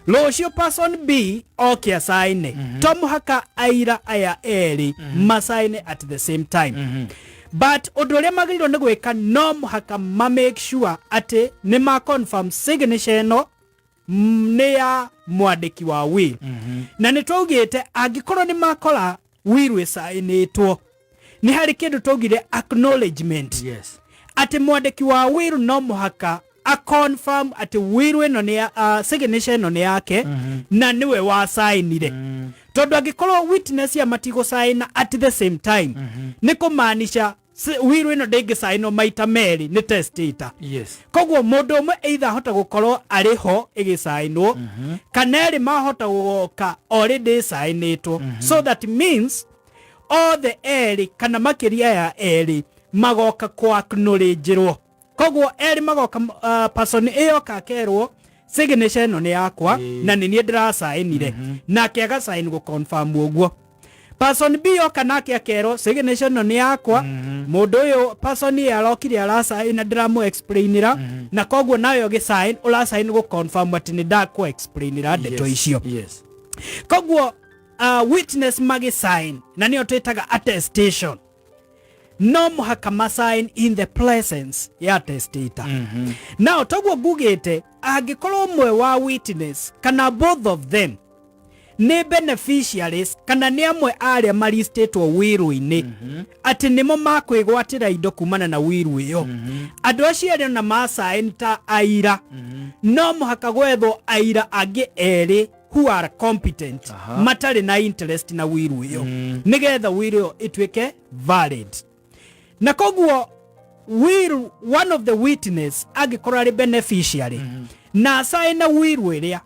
rũciũ person B oke acaine. To mũhaka aira aya erĩ macaine at the same time, but ũndũ ũrĩa magĩrĩirwo nĩ gwĩka, no mũhaka ma make sure atĩ nĩ ma confirm signature ĩno nĩ ya mwandĩki wa will. Na nĩ twaugĩte angĩkorwo nĩ makora will ĩcainĩtwo, nĩ harĩ kĩndũ twaugire acknowledgement, atĩ mwandĩki wa will no mũhaka a confirm atĩ will ĩno nĩ ya signature ĩno nĩ yake na nĩwe wacainire, tondũ angĩkorwo witness ya matigũcaina at the same time, nĩ kũmaanisha will ĩno ndĩngĩcainwo maita merĩ nĩ testator. Koguo mũndũ ũmwe either ahota gũkorwo arĩ ho ĩgĩcainwo kana erĩ mahota gũgoka already ĩcainĩtwo. So that means othe erĩ kana makĩria ya erĩ magoka kũ acknowledge-rwo. Koguo erĩ magoka, person ĩyo akerwo signature ĩno nĩ yakwa na nĩ niĩ ndĩracainire, nake agacain gũ confirm ũguo. Person B oka nake akerwo signature ĩno nĩ yakwa, mũndũ ũyũ person A arokire aracain na ndĩramũ explainĩra, na koguo nawe ũgĩcain ũracain gũ confirm atĩ nĩ ndakũ explainĩra ndeto icio. Koguo witness magĩsign, na nĩyo twĩtaga attestation, no mũhaka masign in the presence ya testator. Now toguo ngugĩte, angĩkorwo ũmwe wa witness kana both of them nĩ beneficiaries kana nĩ amwe arĩa maristĩtwo will-inĩ atĩ nĩmo makwĩgwatĩra indo kumana na will ĩyo, andũ acio erĩ ona masign ta aira, no mũhaka gwethwo aira angĩ erĩ who are competent, matarĩ na interest na will ĩyo, nĩgetha will ĩyo ĩtuĩke valid. Na koguo Will one of the witness angĩkorwo arĩ beneficiary na acaina will ĩrĩa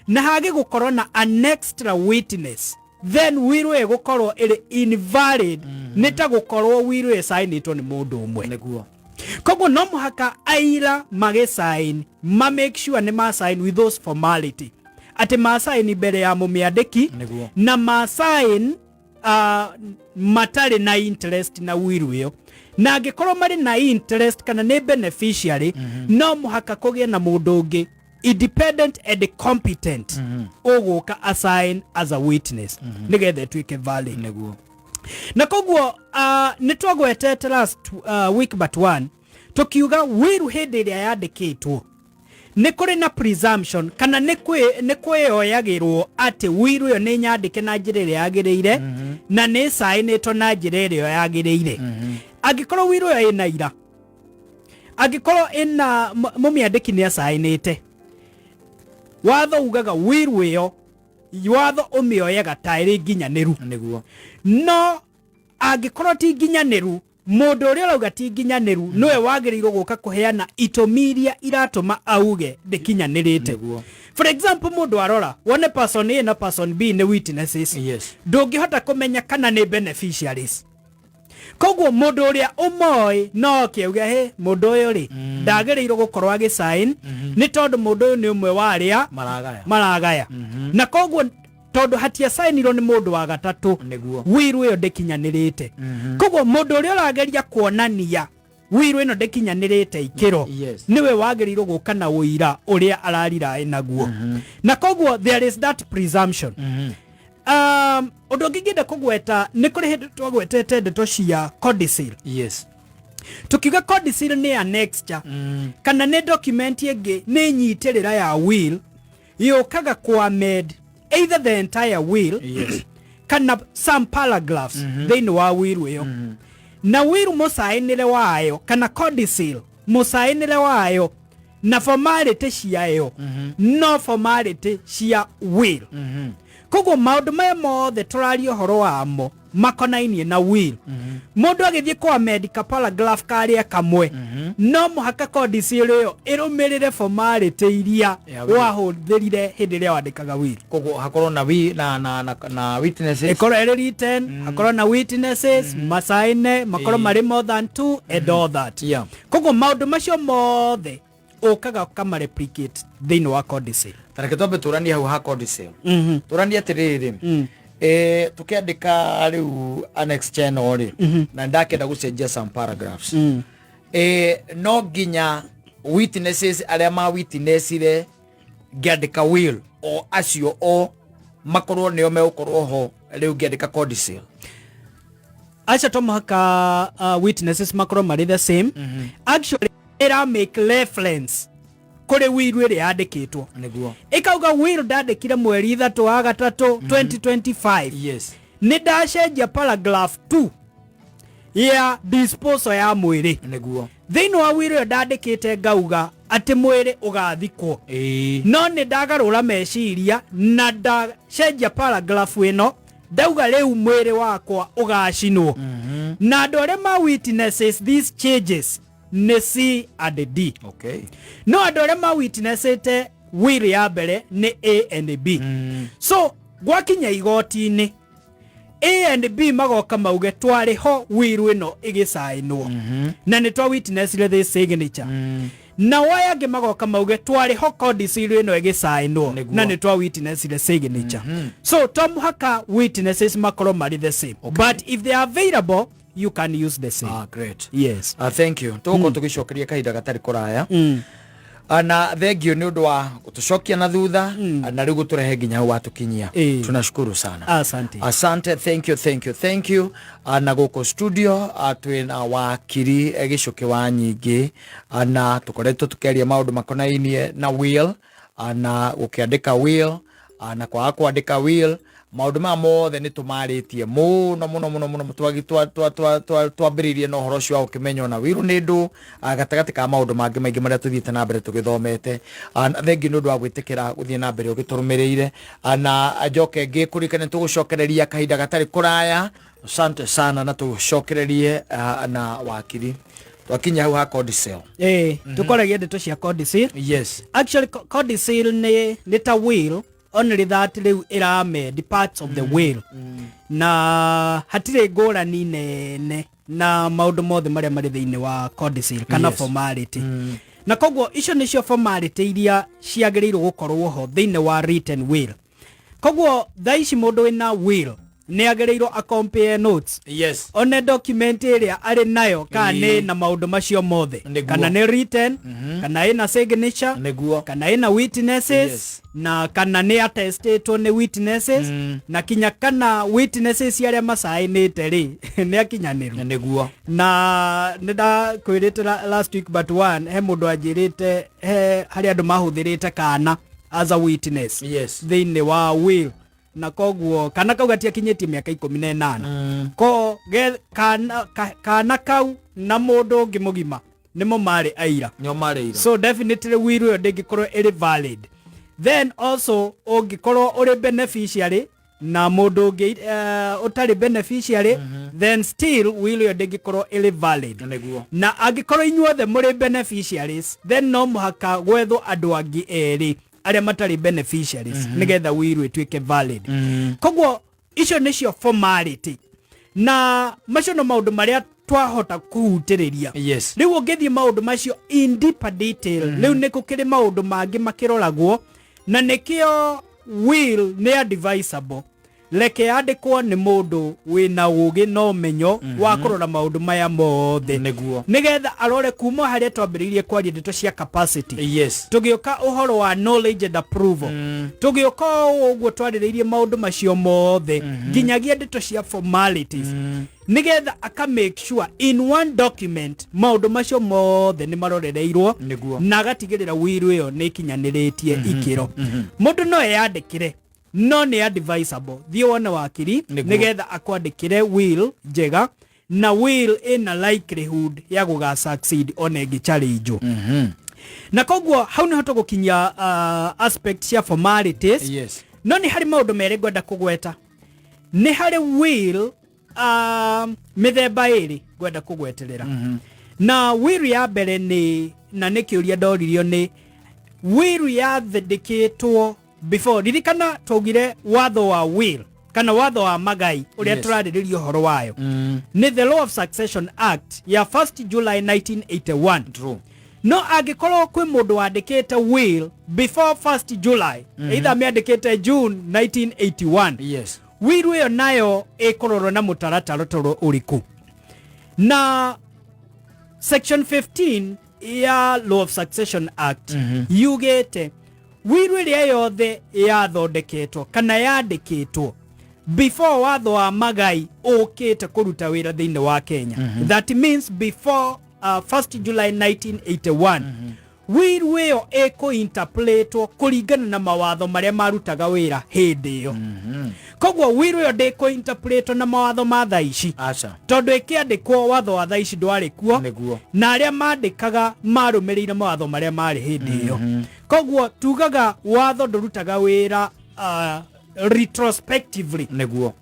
na hage gũkorwo na an extra witness, then will ĩyo ĩgũkorwo ĩrĩ invalid, nĩ ta gũkorwo will ĩyo ĩcainĩtwo nĩ mũndũ ũmwe. Koguo no mũhaka aira magĩsign ma make sure nĩ ma sign with those formality, atĩ ma sign mbere ya mũmĩandĩki na ma sign matarĩ na interest na will ĩyo, na angĩkorwo marĩ na interest kana nĩ beneficiary, no mũhaka kũgĩe na mũndũ ũngĩ independent and competent ũgũka assign as a witness nĩgetha ĩtuĩke valid. Na koguo nĩ twagwetete last week but one, tukiuga will hĩndĩ ĩrĩa yandĩkĩtwo nĩ kũrĩ na presumption kana nĩ kwĩyoyagĩrwo atĩ will ĩyo nĩ nyandĩke na njĩra ĩrĩa yagĩrĩire na nĩ ĩcaĩnĩtwo na njĩra ĩrĩa yagĩrĩire. Angĩkorwo will ĩyo ĩna ira, angĩkorwo ĩna mũmĩandĩki nĩ acaĩnĩte, watho ugaga will ĩyo, watho ũmĩoyaga ta ĩrĩ nginyanĩru. No angĩkorwo ti nginyanĩru, mũndũ ũrĩa ũrauga ti nginyanĩru nĩwe wagĩrĩirwo gũka kũheana itũmi iria iratũma auge ndĩkinyanĩrĩte. For example, mũndũ arora wone person A na person B nĩ witnesses, ndũngĩhota kũmenya kana nĩ beneficiaries. Koguo mũndũ ũrĩa ũmoĩ no oke auge, "He mũndũ ũyũ rĩ, ndagĩrĩirwo gũkorwo agĩsign nĩ tondũ mũndũ ũyũ nĩ ũmwe wa arĩa maragaya." Maragaya. Na koguo tondũ hatiacainirwo nĩ mũndũ wa gatatũ, will ĩyo ndĩkinyanĩrĩte. Koguo mũndũ ũrĩa ũrageria kuonania will ĩno ndĩkinyanĩrĩte ikĩro nĩwe wagĩrĩirwo gũka na ũira ũrĩa arariraĩ naguo. Na koguo there is that presumption. Ũndũ ũngĩ ingĩenda kũgweta, nĩ kũrĩ hĩndĩ twagwetete ndeto cia codicil. Tukiuga codicil nĩ annexure kana nĩ document ĩngĩ, nĩ nyitĩrĩra ya will yũkaga ku amend either the entire will kana some paragraphs thĩinĩ wa will ĩyo. Na will mũcaĩnĩre wayo kana codicil mũcaĩnĩre wayo na formality ciayo no formality cia will. Koguo maũndũ maya mothe tũraria ũhoro wamo makonainie na will. Mũndũ agĩthiĩ kwa amend ka paragraph karĩa kamwe, no mũhaka codicil ĩyo ĩrũmĩrĩre formality iria Ya will. wahũthĩrire hĩndĩ ĩrĩa wandĩkaga will. Koguo hakorwo na wi na na na, na witnesses. Ĩkorwo ĩrĩ written, hakorwo na witnesses macaine, makorwo marĩ more than two and all that. Koguo maũndũ macio mothe ũkaga ũkamareplicate thĩinĩ wa codicil. Tareke twambe tũranie hau ha codicil. Tũranie atĩrĩrĩ, tũkĩandĩka rĩu annex channel rĩ, na ndakĩenda gũcenjia some paragraphs, no nginya witnesses arĩa ma witnessire ngĩandĩka will o acio o makorwo nĩo megũkorwo ho rĩu ngĩandĩka codicil? Aca, to mũhaka witnesses makorwo marĩ the same. Actually, ĩra make reference kũrĩ will ĩrĩa yandĩkĩtwo. Ĩkauga will ndandĩkire mweri 3 wa 3 2025, nĩ ndacenjia paragraph 2 ya disposal ya mwĩrĩ. Thĩinĩ wa will ĩyo ndandĩkĩte ngauga atĩ mwĩrĩ ũgathikwo, no nĩ ndagarũra meciria na ndacenjia paragraph ĩno, ndauga rĩu mwĩrĩ wakwa ũgacinwo. Na andũ arĩa ma witnesses these changes nĩ C and D. No andũ arĩa ma witnessĩte will ya mbere nĩ A and B. So gwakinya igoti-inĩ, A and B magoka mauge, "Twarĩ ho will ĩno ĩgĩcainwo na nĩ twa witnessire this signature." Nao aya angĩ magoka mauge, "Twarĩ ho codicil ĩno ĩgĩcainwo na nĩ twa witnessire signature." So to mũhaka witnesses makorwo marĩ the same, but if they are available, you can use the same. Ah, great. Yes. Thank you. Tũgũkorwo tũgĩcokeria kahinda gatarĩ kũraya. Na thengio nĩ ũndũ wa gũtũcokia na thutha na rĩu gũtũrehe nginya hau watũkinyia. Tunashukuru sana. Asante. Asante, thank you, thank you, thank you. Na gũkũ studio twĩna wakiri Gĩcũkĩ wa Nyingĩ, na tũkoretwo tũkĩaria maũndũ makonainie na will, na gũkĩandĩka will, na kwaga kwandĩka will. Maũndũ maya mothe nĩ tũmarĩtie mũno mũno mũno mũno. Twambĩrĩirie na ũhoro ũcio wa gũkĩmenya ona will nĩ ndũ, gatagatĩ ka maũndũ mangĩ maingĩ marĩa tũthiĩte na mbere tũgĩthomete. Na thengiũ nĩ ũndũ wa gwĩtĩkĩra gũthiĩ na mbere ũgĩtũrũmĩrĩire. Na njoke ngĩkũririkane tũgũcokereria kahinda gatarĩ kũraya. Asante sana, na tũcokererie na wakiri. Twakinya hau ha codicil. Ĩĩ, tũkoragia ndeto cia codicil. Actually, codicil nĩ ta will, only that rĩu ĩramend parts of the will, na hatirĩ ngũrani nene na maũndũ mothe marĩa marĩ thĩinĩ wa codicil kana formality. Na koguo icio nĩcio formality iria ciagĩrĩirwo gũkorwo ho thĩinĩ wa written will. Koguo thaa ici mũndũ wĩna will nĩ agĩrĩirwo a compare notes, one document ĩrĩa arĩ nayo kana nĩ na maũndũ macio mothe, kana nĩ written, kana ĩna signature, kana ĩna witnesses, na kana nĩ attestetwo nĩ witnesses, na kinya kana witnesses arĩa macainĩte rĩ nĩ akinyanĩru. Na nĩ ndakwĩrĩte last week but one, he mũndũ anjĩrĩte he harĩ andũ mahũthĩrĩte kana as a witness thĩinĩ wa will, na koguo kana kau gatiakinyĩtie mĩaka 18. Ko kana, kana kau na mũndũ ũngĩ mũgima nĩmo marĩ aira. Nĩo marĩ ira. So definitely will ĩyo ndĩngĩkorwo ĩrĩ valid. Then also ũngĩkorwo ũrĩ beneficiary na mũndũ ũngĩ ũtarĩ beneficiary, then still will ĩyo ndĩngĩkorwo ĩrĩ valid. Na angĩkorwo inyuothe mũrĩ beneficiaries, then no mũhaka gwethwo andũ angĩ erĩ arĩa matarĩ beneficiaries nĩgetha will ĩtuĩke valid. Koguo icio nĩcio formality, na macio no maũndũ marĩa twahota kũhutĩrĩria. Rĩu ũngĩthiĩ maũndũ macio in deeper detail, rĩu nĩ gũkĩrĩ maũndũ mangĩ makĩroragwo, na nĩkĩo will nĩ advisable reke yandĩkwo nĩ mũndũ wĩna ũgĩ na ũmenyo wa kũrora maũndũ maya mothe, nĩgetha arore kuma harĩa twambĩrĩirie kwaria ndeto cia capacity, tũgĩũka ũhoro wa knowledge and approval, tũgĩũka o ũguo twarĩrĩirie maũndũ macio mothe nginyagia ndeto cia formalities, nĩgetha aka make sure in one document maũndũ macio mothe nĩ marorereirwo, na agatigĩrĩra will ĩyo nĩ ĩkinyanĩrĩtie ikĩro. Mũndũ no eyandĩkĩre, no nĩ advisable thiĩ wone wakiri nĩgetha akwandĩkĩre will njega na will ĩna likelihood ya gũga succeed ona ĩngĩ challenge. Na koguo hau nĩho tũgũkinyia aspect cia formalities. No nĩ harĩ maũndũ merĩ ngwenda kũgweta. Nĩ harĩ will mĩthemba ĩrĩ ngwenda kũgweterera. Na will ya mbere nĩ, na nĩ kĩũria ndoririo, nĩ will yathĩndĩkĩtwo before. Ririkana twaugire watho wa will kana watho wa magai ũrĩa tũrarĩrĩria ũhoro wayo nĩ the Law of Succession Act ya 1st July 1981. No angĩkorwo kwĩ mũndũ wandĩkĩte will before 1st July, either amĩandĩkĩte June 1981, will ĩyo nayo ĩkũrorwo na mũtaratara toro ũrĩkũ? Na section 15 ya Law of Succession Act yugĩte will ĩrĩa yothe yathondeketwo kana yandĩkĩtwo before watho wa magai ũkĩte kũruta wĩra thĩinĩ wa Kenya, that means before 1st July 1981, will ĩyo ĩkũinterpretwo kũringana na mawatho marĩa marutaga wĩra hĩndĩ ĩyo. Koguo will ĩyo ndĩkũinterpretwo na mawatho ma thaa ici, Aca. tondũ ĩkĩandĩkwo watho wa thaa ici ndwarĩ kuo. Na arĩa mandĩkaga marũmĩrĩire mawatho marĩa marĩ hĩndĩ ĩyo. Koguo tugaga watho ndũrutaga wĩra retrospectively,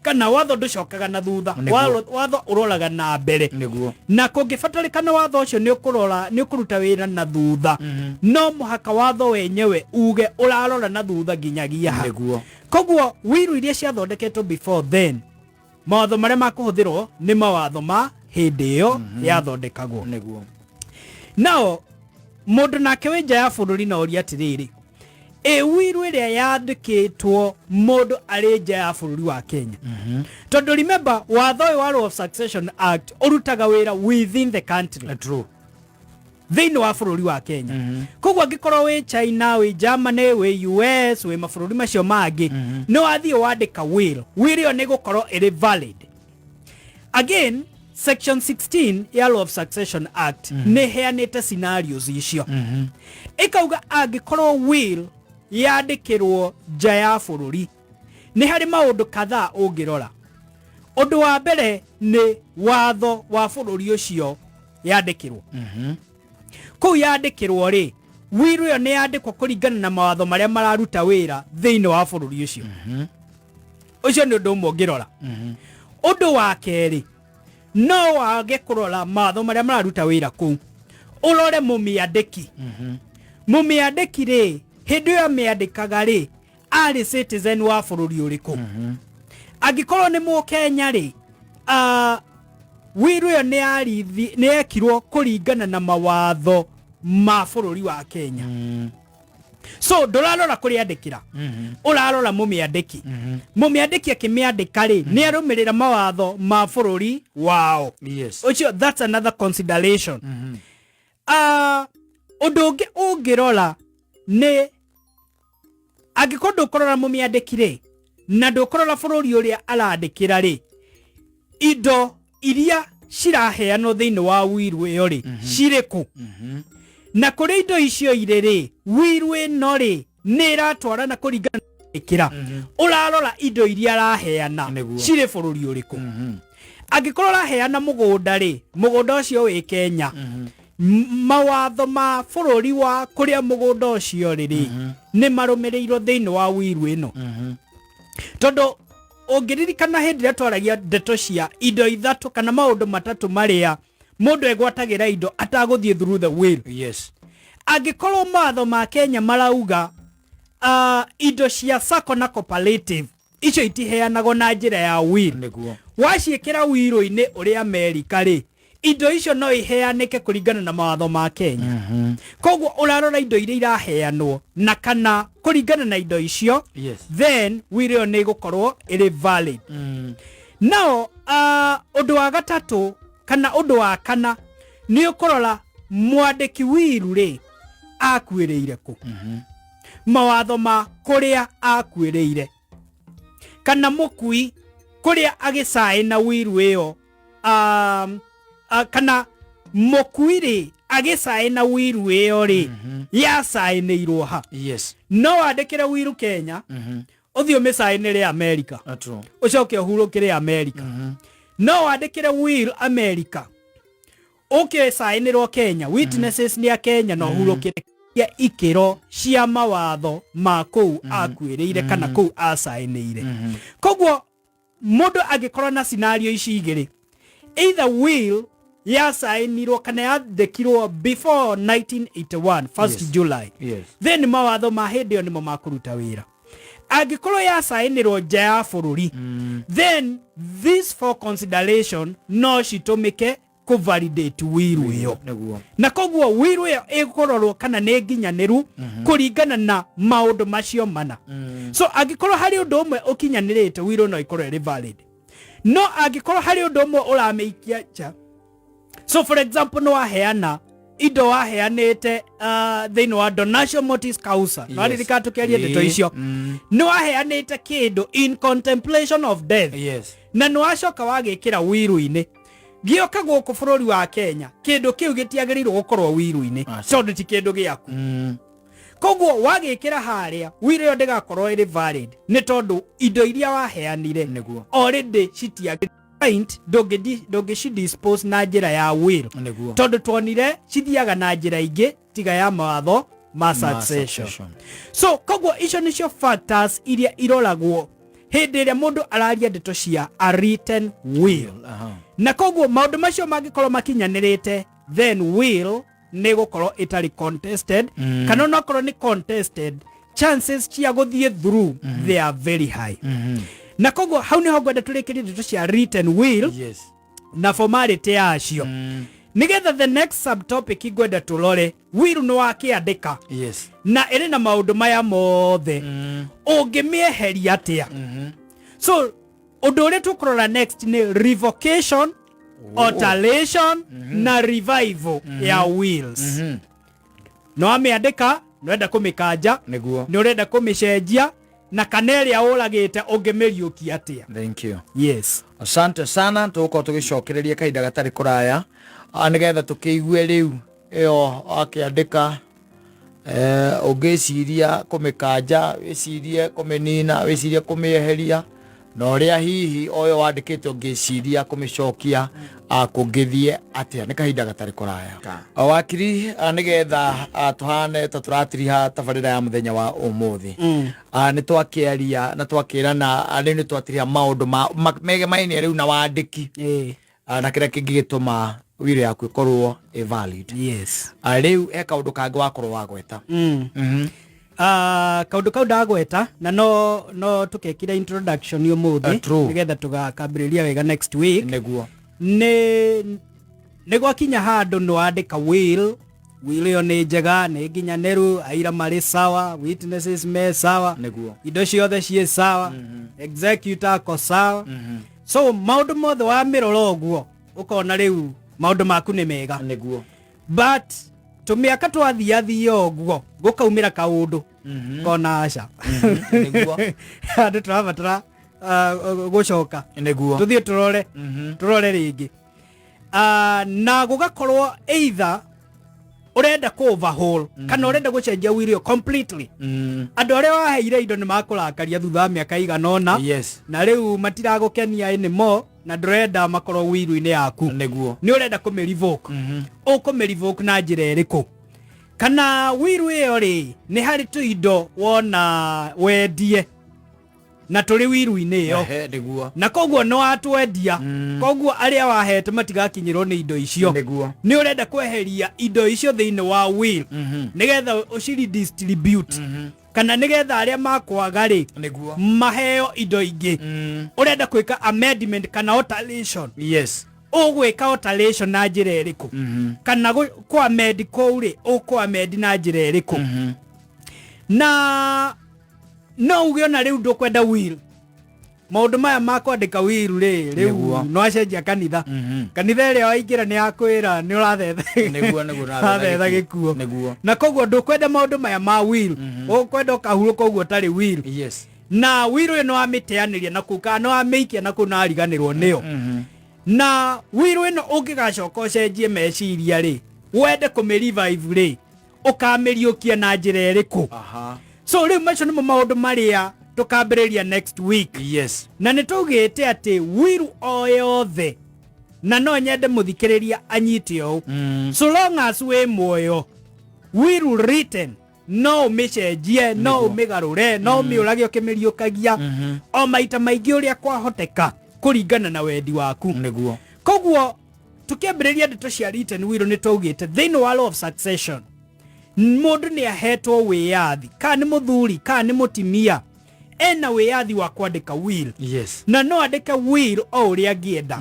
kana watho ndũcokaga na thutha. Watho ũroraga na mbere. Na kũngĩbatarĩkana watho ũcio nĩ ũkũrora, nĩ ũkũruta wĩra na thutha, no mũhaka watho wenyewe uge ũrarora na thutha nginyagia ha. Koguo will iria ciathondeketwo before then, mawatho marĩa makũhũthĩrwo nĩ mawatho ma hĩndĩ ĩyo yathondekagwo. Nao mũndũ nake wĩ nja ya bũrũri no oria atĩrĩrĩ, ĩ will ĩrĩa yandĩkĩtwo mũndũ arĩ nja ya bũrũri wa Kenya? Tondũ remember, watho ũyũ wa Law of Succession Act ũrutaga wĩra within the country, thĩinĩ wa bũrũri wa Kenya. Koguo angĩkorwo wĩ China, wĩ Germany, wĩ US, wĩ mabũrũri macio mangĩ, nĩ wathiĩ wandĩka will, will ĩyo nĩ gũkorwo ĩrĩ valid. Again, section 16 ya Law of Succession Act nĩ ĩheanĩte scenarios icio, ĩkauga angĩkorwo will yandĩkĩrwo nja ya bũrũri, nĩ harĩ maũndũ kadhaa ũngĩrora. Ũndũ wa mbere nĩ watho wa bũrũri ũcio yandĩkĩrwo. Kũu yandĩkĩrwo rĩ, will ĩyo nĩ yandĩkwo kũringana na mawatho marĩa mararuta wĩra thĩinĩ wa bũrũri ũcio. Ũcio nĩ ũndũ ũmwe ũngĩrora. Ũndũ wa kerĩ, No wage kũrora mawatho marĩa mararuta wĩra kũu, ũrore mũmĩandĩki. Mũmĩandĩki rĩ, hĩndĩ ĩyo amĩandĩkaga rĩ, arĩ citizen wa bũrũri ũrĩkũ? Angĩkorwo nĩ Mũkenya rĩ, will ĩyo nĩ yarithi nĩ yekirwo kũringana na mawatho ma bũrũri wa Kenya. So ndũrarora kũrĩandĩkĩra, ũrarora mũmĩandĩki. Mũmĩandĩki akĩmĩandĩka rĩ, nĩ arũmĩrĩra mawatho ma bũrũri wao? Ũcio, that's another consideration. Ũndũ ũngĩ ũngĩrora nĩ angĩkorwo ndũkũrora mũmĩandĩki rĩ, na ndũkũrora bũrũri ũrĩa arandĩkĩra rĩ, indo iria ciraheanwo thĩinĩ wa will ĩyo rĩ, cirĩ kũ? Na kũrĩ indo icio irĩ rĩ, will ĩno rĩ, nĩ ĩratwarana kũringana na ĩkĩra? Ũrarora indo iria araheana cirĩ bũrũri ũrĩkũ. Angĩkorwo ũraheana mũgũnda rĩ, mũgũnda ũcio wĩ Kenya, mawatho ma bũrũri wa kũrĩa mũgũnda ũcio rĩ rĩ nĩ marũmĩrĩirwo thĩinĩ wa will ĩno? Tondũ ũngĩririkana hĩndĩ ĩrĩa twaragia ndeto cia indo ithatũ kana maũndũ matatũ marĩa mũndũ egwatagĩra indo atagũthiĩ through the will, angĩkorwo mawatho ma Kenya marauga indo cia sacco na cooperative icio itiheanagwo na njĩra ya will, waciĩkĩra will-inĩ ũrĩ Amerika rĩ, indo icio no iheanĩke kũringana na mawatho ma Kenya. Koguo ũrarora indo iria iraheanwo na kana kũringana na indo icio, then will ĩyo nĩ ĩgũkorwo ĩrĩ valid. Nao ũndũ wa gatatũ kana ũndũ wa kana nĩ ũkũrora mwandĩki will rĩ, akuĩrĩire kũ, mawatho ma kũrĩa akuĩrĩire kana mũkui kũrĩa agĩcaĩ na will ĩyo, kana mũkui rĩ, agĩcaĩ na will ĩyo rĩ, yacaĩnĩirwo ha? No wandĩkĩre will Kenya, ũthiĩ ũmĩcaĩnĩre America, ũcoke ũhurũkĩre America. No wandĩkĩre will America, ũke caĩnĩrwo Kenya, witnesses nĩ a Kenya, na ũhurũkĩre ya ikĩro cia mawatho ma kũu akuĩrĩire kana kũu acaĩnĩire. Koguo mũndũ angĩkorwo na scenario ici igĩrĩ, either will yacaĩnirwo kana yandĩkirwo before 1981 1st July, then mawatho ma hĩndĩ ĩyo nĩmo makũruta wĩra. Angĩkorwo yacaĩnĩrwo nja ya bũrũri, then this for consideration no citũmĩke kũvalidate will ĩyo. Na koguo will ĩyo ĩkũrorwo kana nĩ nginyanĩru kũringana na maũndũ macio mana. So angĩkorwo harĩ ũndũ ũmwe ũkinyanĩrĩte, will no ĩkorwo ĩrĩ valid. No angĩkorwo harĩ ũndũ ũmwe ũramĩikia nja, so for example nĩ waheana indo waheanĩte thĩinĩ wa donatio mortis causa, yes. Nĩwaririkana tũkĩaria ndeto icio? Nĩ waheanĩte kĩndũ in contemplation of death, na nĩ wacoka wagĩkĩra will-inĩ, gĩoka gũkũ bũrũri wa Kenya, kĩndũ kĩu gĩtiagĩrĩirwo gũkorwo will-inĩ, tondũ ti kĩndũ gĩaku. Koguo wagĩkĩra harĩa, will ĩyo ndĩgakorwo ĩrĩ valid, nĩ tondũ indo iria waheanire already citiagĩrĩirwo, ndũngĩci dispose na njĩra ya will, tondũ tuonire cithiaga na njĩra ingĩ tiga ya mawatho ma succession. Succession. So koguo icio nĩcio factors iria iroragwo hĩndĩ ĩrĩa mũndũ araria ndeto cia a written will. Na koguo maũndũ macio mangĩkorwo makinyanĩrĩte, then will nĩ gũkorwo ĩtarĩ contested, kana onakorwo nĩ contested, chances cia gũthiĩ through, they are very high. Na koguo hau nĩho ngwenda tũrĩkĩrie ndeto cia written will na formality yacio, nigetha the next subtopic ngwenda tũrore, will nĩ wakĩandĩka na ĩrĩ na maũndũ maya mothe, ũngĩmĩeheria atĩa? So ũndũ ũrĩa tũkũrora next nĩ revocation, alteration na revival ya wills. Nĩ wamĩandĩka, nĩwenda kũmĩkanja, nĩ ũrenda kũmĩcenjia, na kana ĩrĩa ũragĩte ũngĩmĩriũkia atĩa? Thank you. Yes. Asante sana. Tũgũkorwo tũgĩcokereria kahinda gatarĩ kũraya, nĩgetha tũkĩigue rĩu ĩyo akĩandĩka, ũngĩciria kũmĩkanja, wĩcirie kũmĩnina, wĩcirie kũmĩeheria, na ũrĩa hihi oyo wandĩkĩte ũngĩciria kũmĩcokia, kũngĩthiĩ atĩa. Nĩ kahinda gatarĩ kũraya. O wakiri, nĩgetha tũhane ta tũratiriha tabarĩra ya mũthenya wa ũmũthĩ, nĩ twakĩaria na twakĩrana, rĩu nĩ twatiriha maũndũ megemainie rĩu na wandĩki. Na kĩrĩa kĩngĩgĩtũma will yaku ĩkorwo ĩ valid. Rĩu he kaũndũ kangĩ wakorwo wagweta. Kaũndũ kau ndagweta na no tũkekire introduction ũmũthĩ. True. Nĩgetha tũgakambĩrĩria wega next week. Nĩguo. Nĩ gwakinya handũ nĩ wandĩka will, will ĩyo nĩ njega, nĩ nginyanĩru, aira marĩ sawa, witnesses me sawa, indo ciothe ciĩ sawa, executor ako sawa, so maũndũ mothe wamĩrora ũguo ũkona rĩu maũndũ maku nĩ mega. But tũmĩaka twathiathia ũguo gũkaumĩra kaũndũ kona aca, andũ tũrabatara gũcoka tũthiĩ tũrore rĩngĩ. Na gũgakorwo either ũrenda kũ overhaul kana ũrenda gũcenjia will ĩyo completely. Andũ arĩa waheire indo nĩ makũrakaria thutha wa mĩaka igana ũna, na rĩu matiragũkenia anymore na ndũrenda makorwo will-inĩ yaku. Nĩ ũrenda kũmĩ revoke. Ũkũmĩ revoke na njĩra ĩrĩkũ? Kana will ĩyo rĩ, nĩ harĩ tũindo wona wendie na tũrĩ will-inĩ ĩyo. Ehe, nĩguo. Na koguo nĩ watwendia, koguo arĩa wahete matigakinyĩrwo nĩ indo icio. Nĩ ũrenda kweheria indo icio thĩinĩ wa will nĩgetha ũciredistribute, kana nĩgetha arĩa makwaga rĩ maheo indo ingĩ. Ũrenda gwĩka amendment kana alteration. Ũgwĩka alteration na njĩra ĩrĩkũ? Kana kũ amend kũu rĩ, ũkũ amend na njĩra ĩrĩkũ? Na no uge ona rĩu ndũkwenda will, maũndũ maya ma kwandĩka will rĩ, rĩu no acenjia kanitha. Kanitha ĩrĩa waingĩra nĩ yakwĩra nĩ ũrathetha. Nĩguo ũrathetha gĩkuo. Na koguo ndũkwenda maũndũ maya ma will, ũkwenda ũkahurũka ũguo ũtarĩ will. Na will ĩyo nĩ wamĩteanĩria na kũu, kana nĩ wamĩikia na kũu na wariganĩrwo nĩyo. Na will ĩno ũngĩgacoka ũcenjie meciria rĩ, wende kũmĩ revive rĩ, ũkamĩriũkia na njĩra ĩrĩkũ? So rĩu macio nĩmo maũndũ marĩa tũkambĩrĩria next week. Na nĩ tũgĩte atĩ will o yothe, na no nyende mũthikĩrĩria anyite ũũ, so long as wĩ muoyo, will written no ũmĩcenjie, no ũmĩgarũre, no ũmĩũrage ũkĩmĩriũkagia o maita maingĩ ũrĩa kwahoteka kũringana na wendi waku. Koguo tukiambĩrĩria ndeto cia written will, nĩ twaugĩte thĩinĩ wa law of succession mũndũ nĩ ahetwo wĩyathi, kana nĩ mũthuri kana nĩ mũtimia, ena wĩyathi wa kwandĩka will. Na no andĩke will o ũrĩa angĩenda,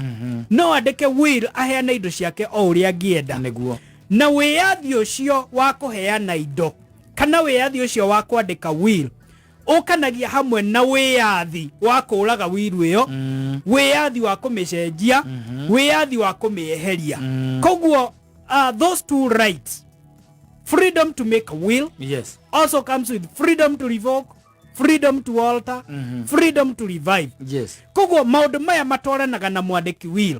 no andĩke will aheane indo ciake o ũrĩa angĩenda. Na wĩyathi ũcio wa kũheana indo kana wĩyathi ũcio wa kwandĩka will ũkanagia hamwe na wĩyathi wa kũraga will ĩyo, wĩyathi wa kũmĩcenjia, wĩyathi wa kũmĩeheria. Koguo those two rights, freedom to make a will also comes with freedom to revoke, freedom to alter, freedom to revive. Koguo maũndũ maya matwaranaga na mwandĩki will.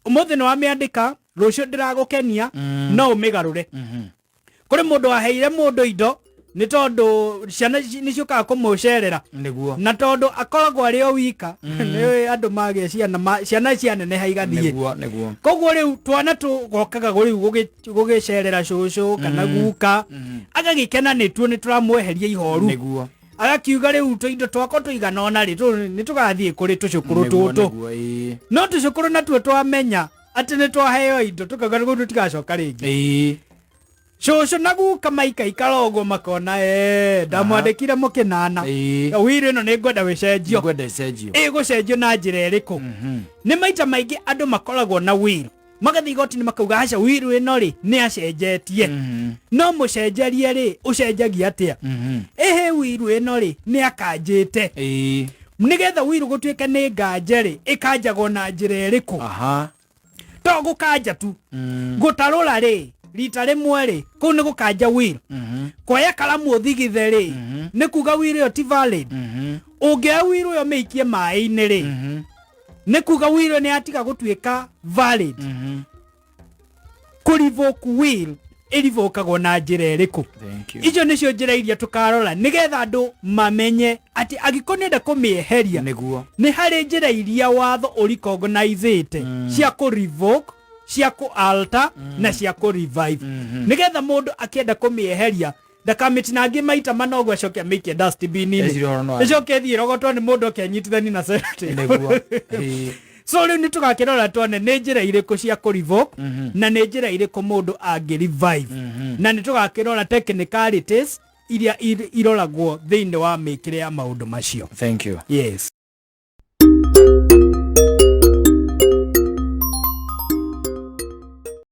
Ũmũthĩ nĩ wamĩandĩka, rũciũ ndĩragũkenia, no ũmĩgarũre. Kũrĩ mũndũ waheire mũndũ indo nĩ tondũ ciana nĩ ciũkaga kũmũcerera, na tondũ akoragwo arĩ o wika, nĩ andũ magĩa ciana ciana cianeneha igathiĩ. Nĩguo, nĩguo. Koguo rĩu twana tũgokaga rĩu gũgĩcerera cũcũ kana guka, agagĩkena nĩ tuo nĩ tũramweheria ihoru. Agakiuga rĩu tũindo twakwa tũigana ũna rĩ, nĩ tũgathiĩ kũrĩ tũcũkũrũ tũtũ. No tũcũkũrũ natuo twamenya atĩ nĩ twaheo indo, tũkauga rĩu tũtigacoka rĩngĩ. Cũcũ na guka maikaikara ũguo makona, ndamwandĩkire mũkĩnana, will ĩno nĩ ngwenda gĩcenjio. Ngwenda ĩcenjio. Ĩgũcenjio na njĩra ĩrĩkũ? Nĩ maita maingĩ andũ makoragwo na will, magathiĩ igoti-inĩ makauga aca, will ĩno rĩ nĩ acenjetie. No mũcenjerie rĩ, ũcenjagia atĩa? Ĩhĩ, will ĩno rĩ nĩ akanjĩte. Nĩgetha will gũtuĩke nĩ nganje rĩ, ĩkanjagwo na njĩra ĩrĩkũ? To gũkanja tu, gũtarũra rĩ rita rĩmwe rĩ, kũu nĩ gũkanja will. Kuoya karamu ũthigithe rĩ, nĩ kuga will ĩyo ti valid. Ũngĩoya will ĩyo mĩikie maĩ-inĩ rĩ, nĩ kuga will ĩyo nĩ yatiga gũtuĩka valid. Kũ revoke will ĩrivokagwo na njĩra ĩrĩkũ? Thank you. Icio nĩcio njĩra iria tũkarora nĩgetha andũ mamenye atĩ angĩkorwo nĩenda kũmĩeheria, nĩ harĩ njĩra iria watho ũrecognizĩte cia kũ revoke, cia kũ alter na cia kũ revive, nĩgetha mũndũ akĩenda kũmĩeheria ndakamĩtinangie maita mana ũguo acoke amĩikie dustbin-inĩ, Eciria ũhoro no ĩcoke ĩthiĩ ĩrogotwo nĩ mũndũ oke anyitithani na sellotape. So rĩu nĩ tũgakĩrora tuone nĩ njĩra irĩkũ cia kũ revoke na nĩ njĩra irĩkũ mũndũ angĩ revive, na nĩ tũgakĩrora technicalities iria iroragwo thĩinĩ wa mĩkĩre ya maũndũ macio. Thank you. Yes.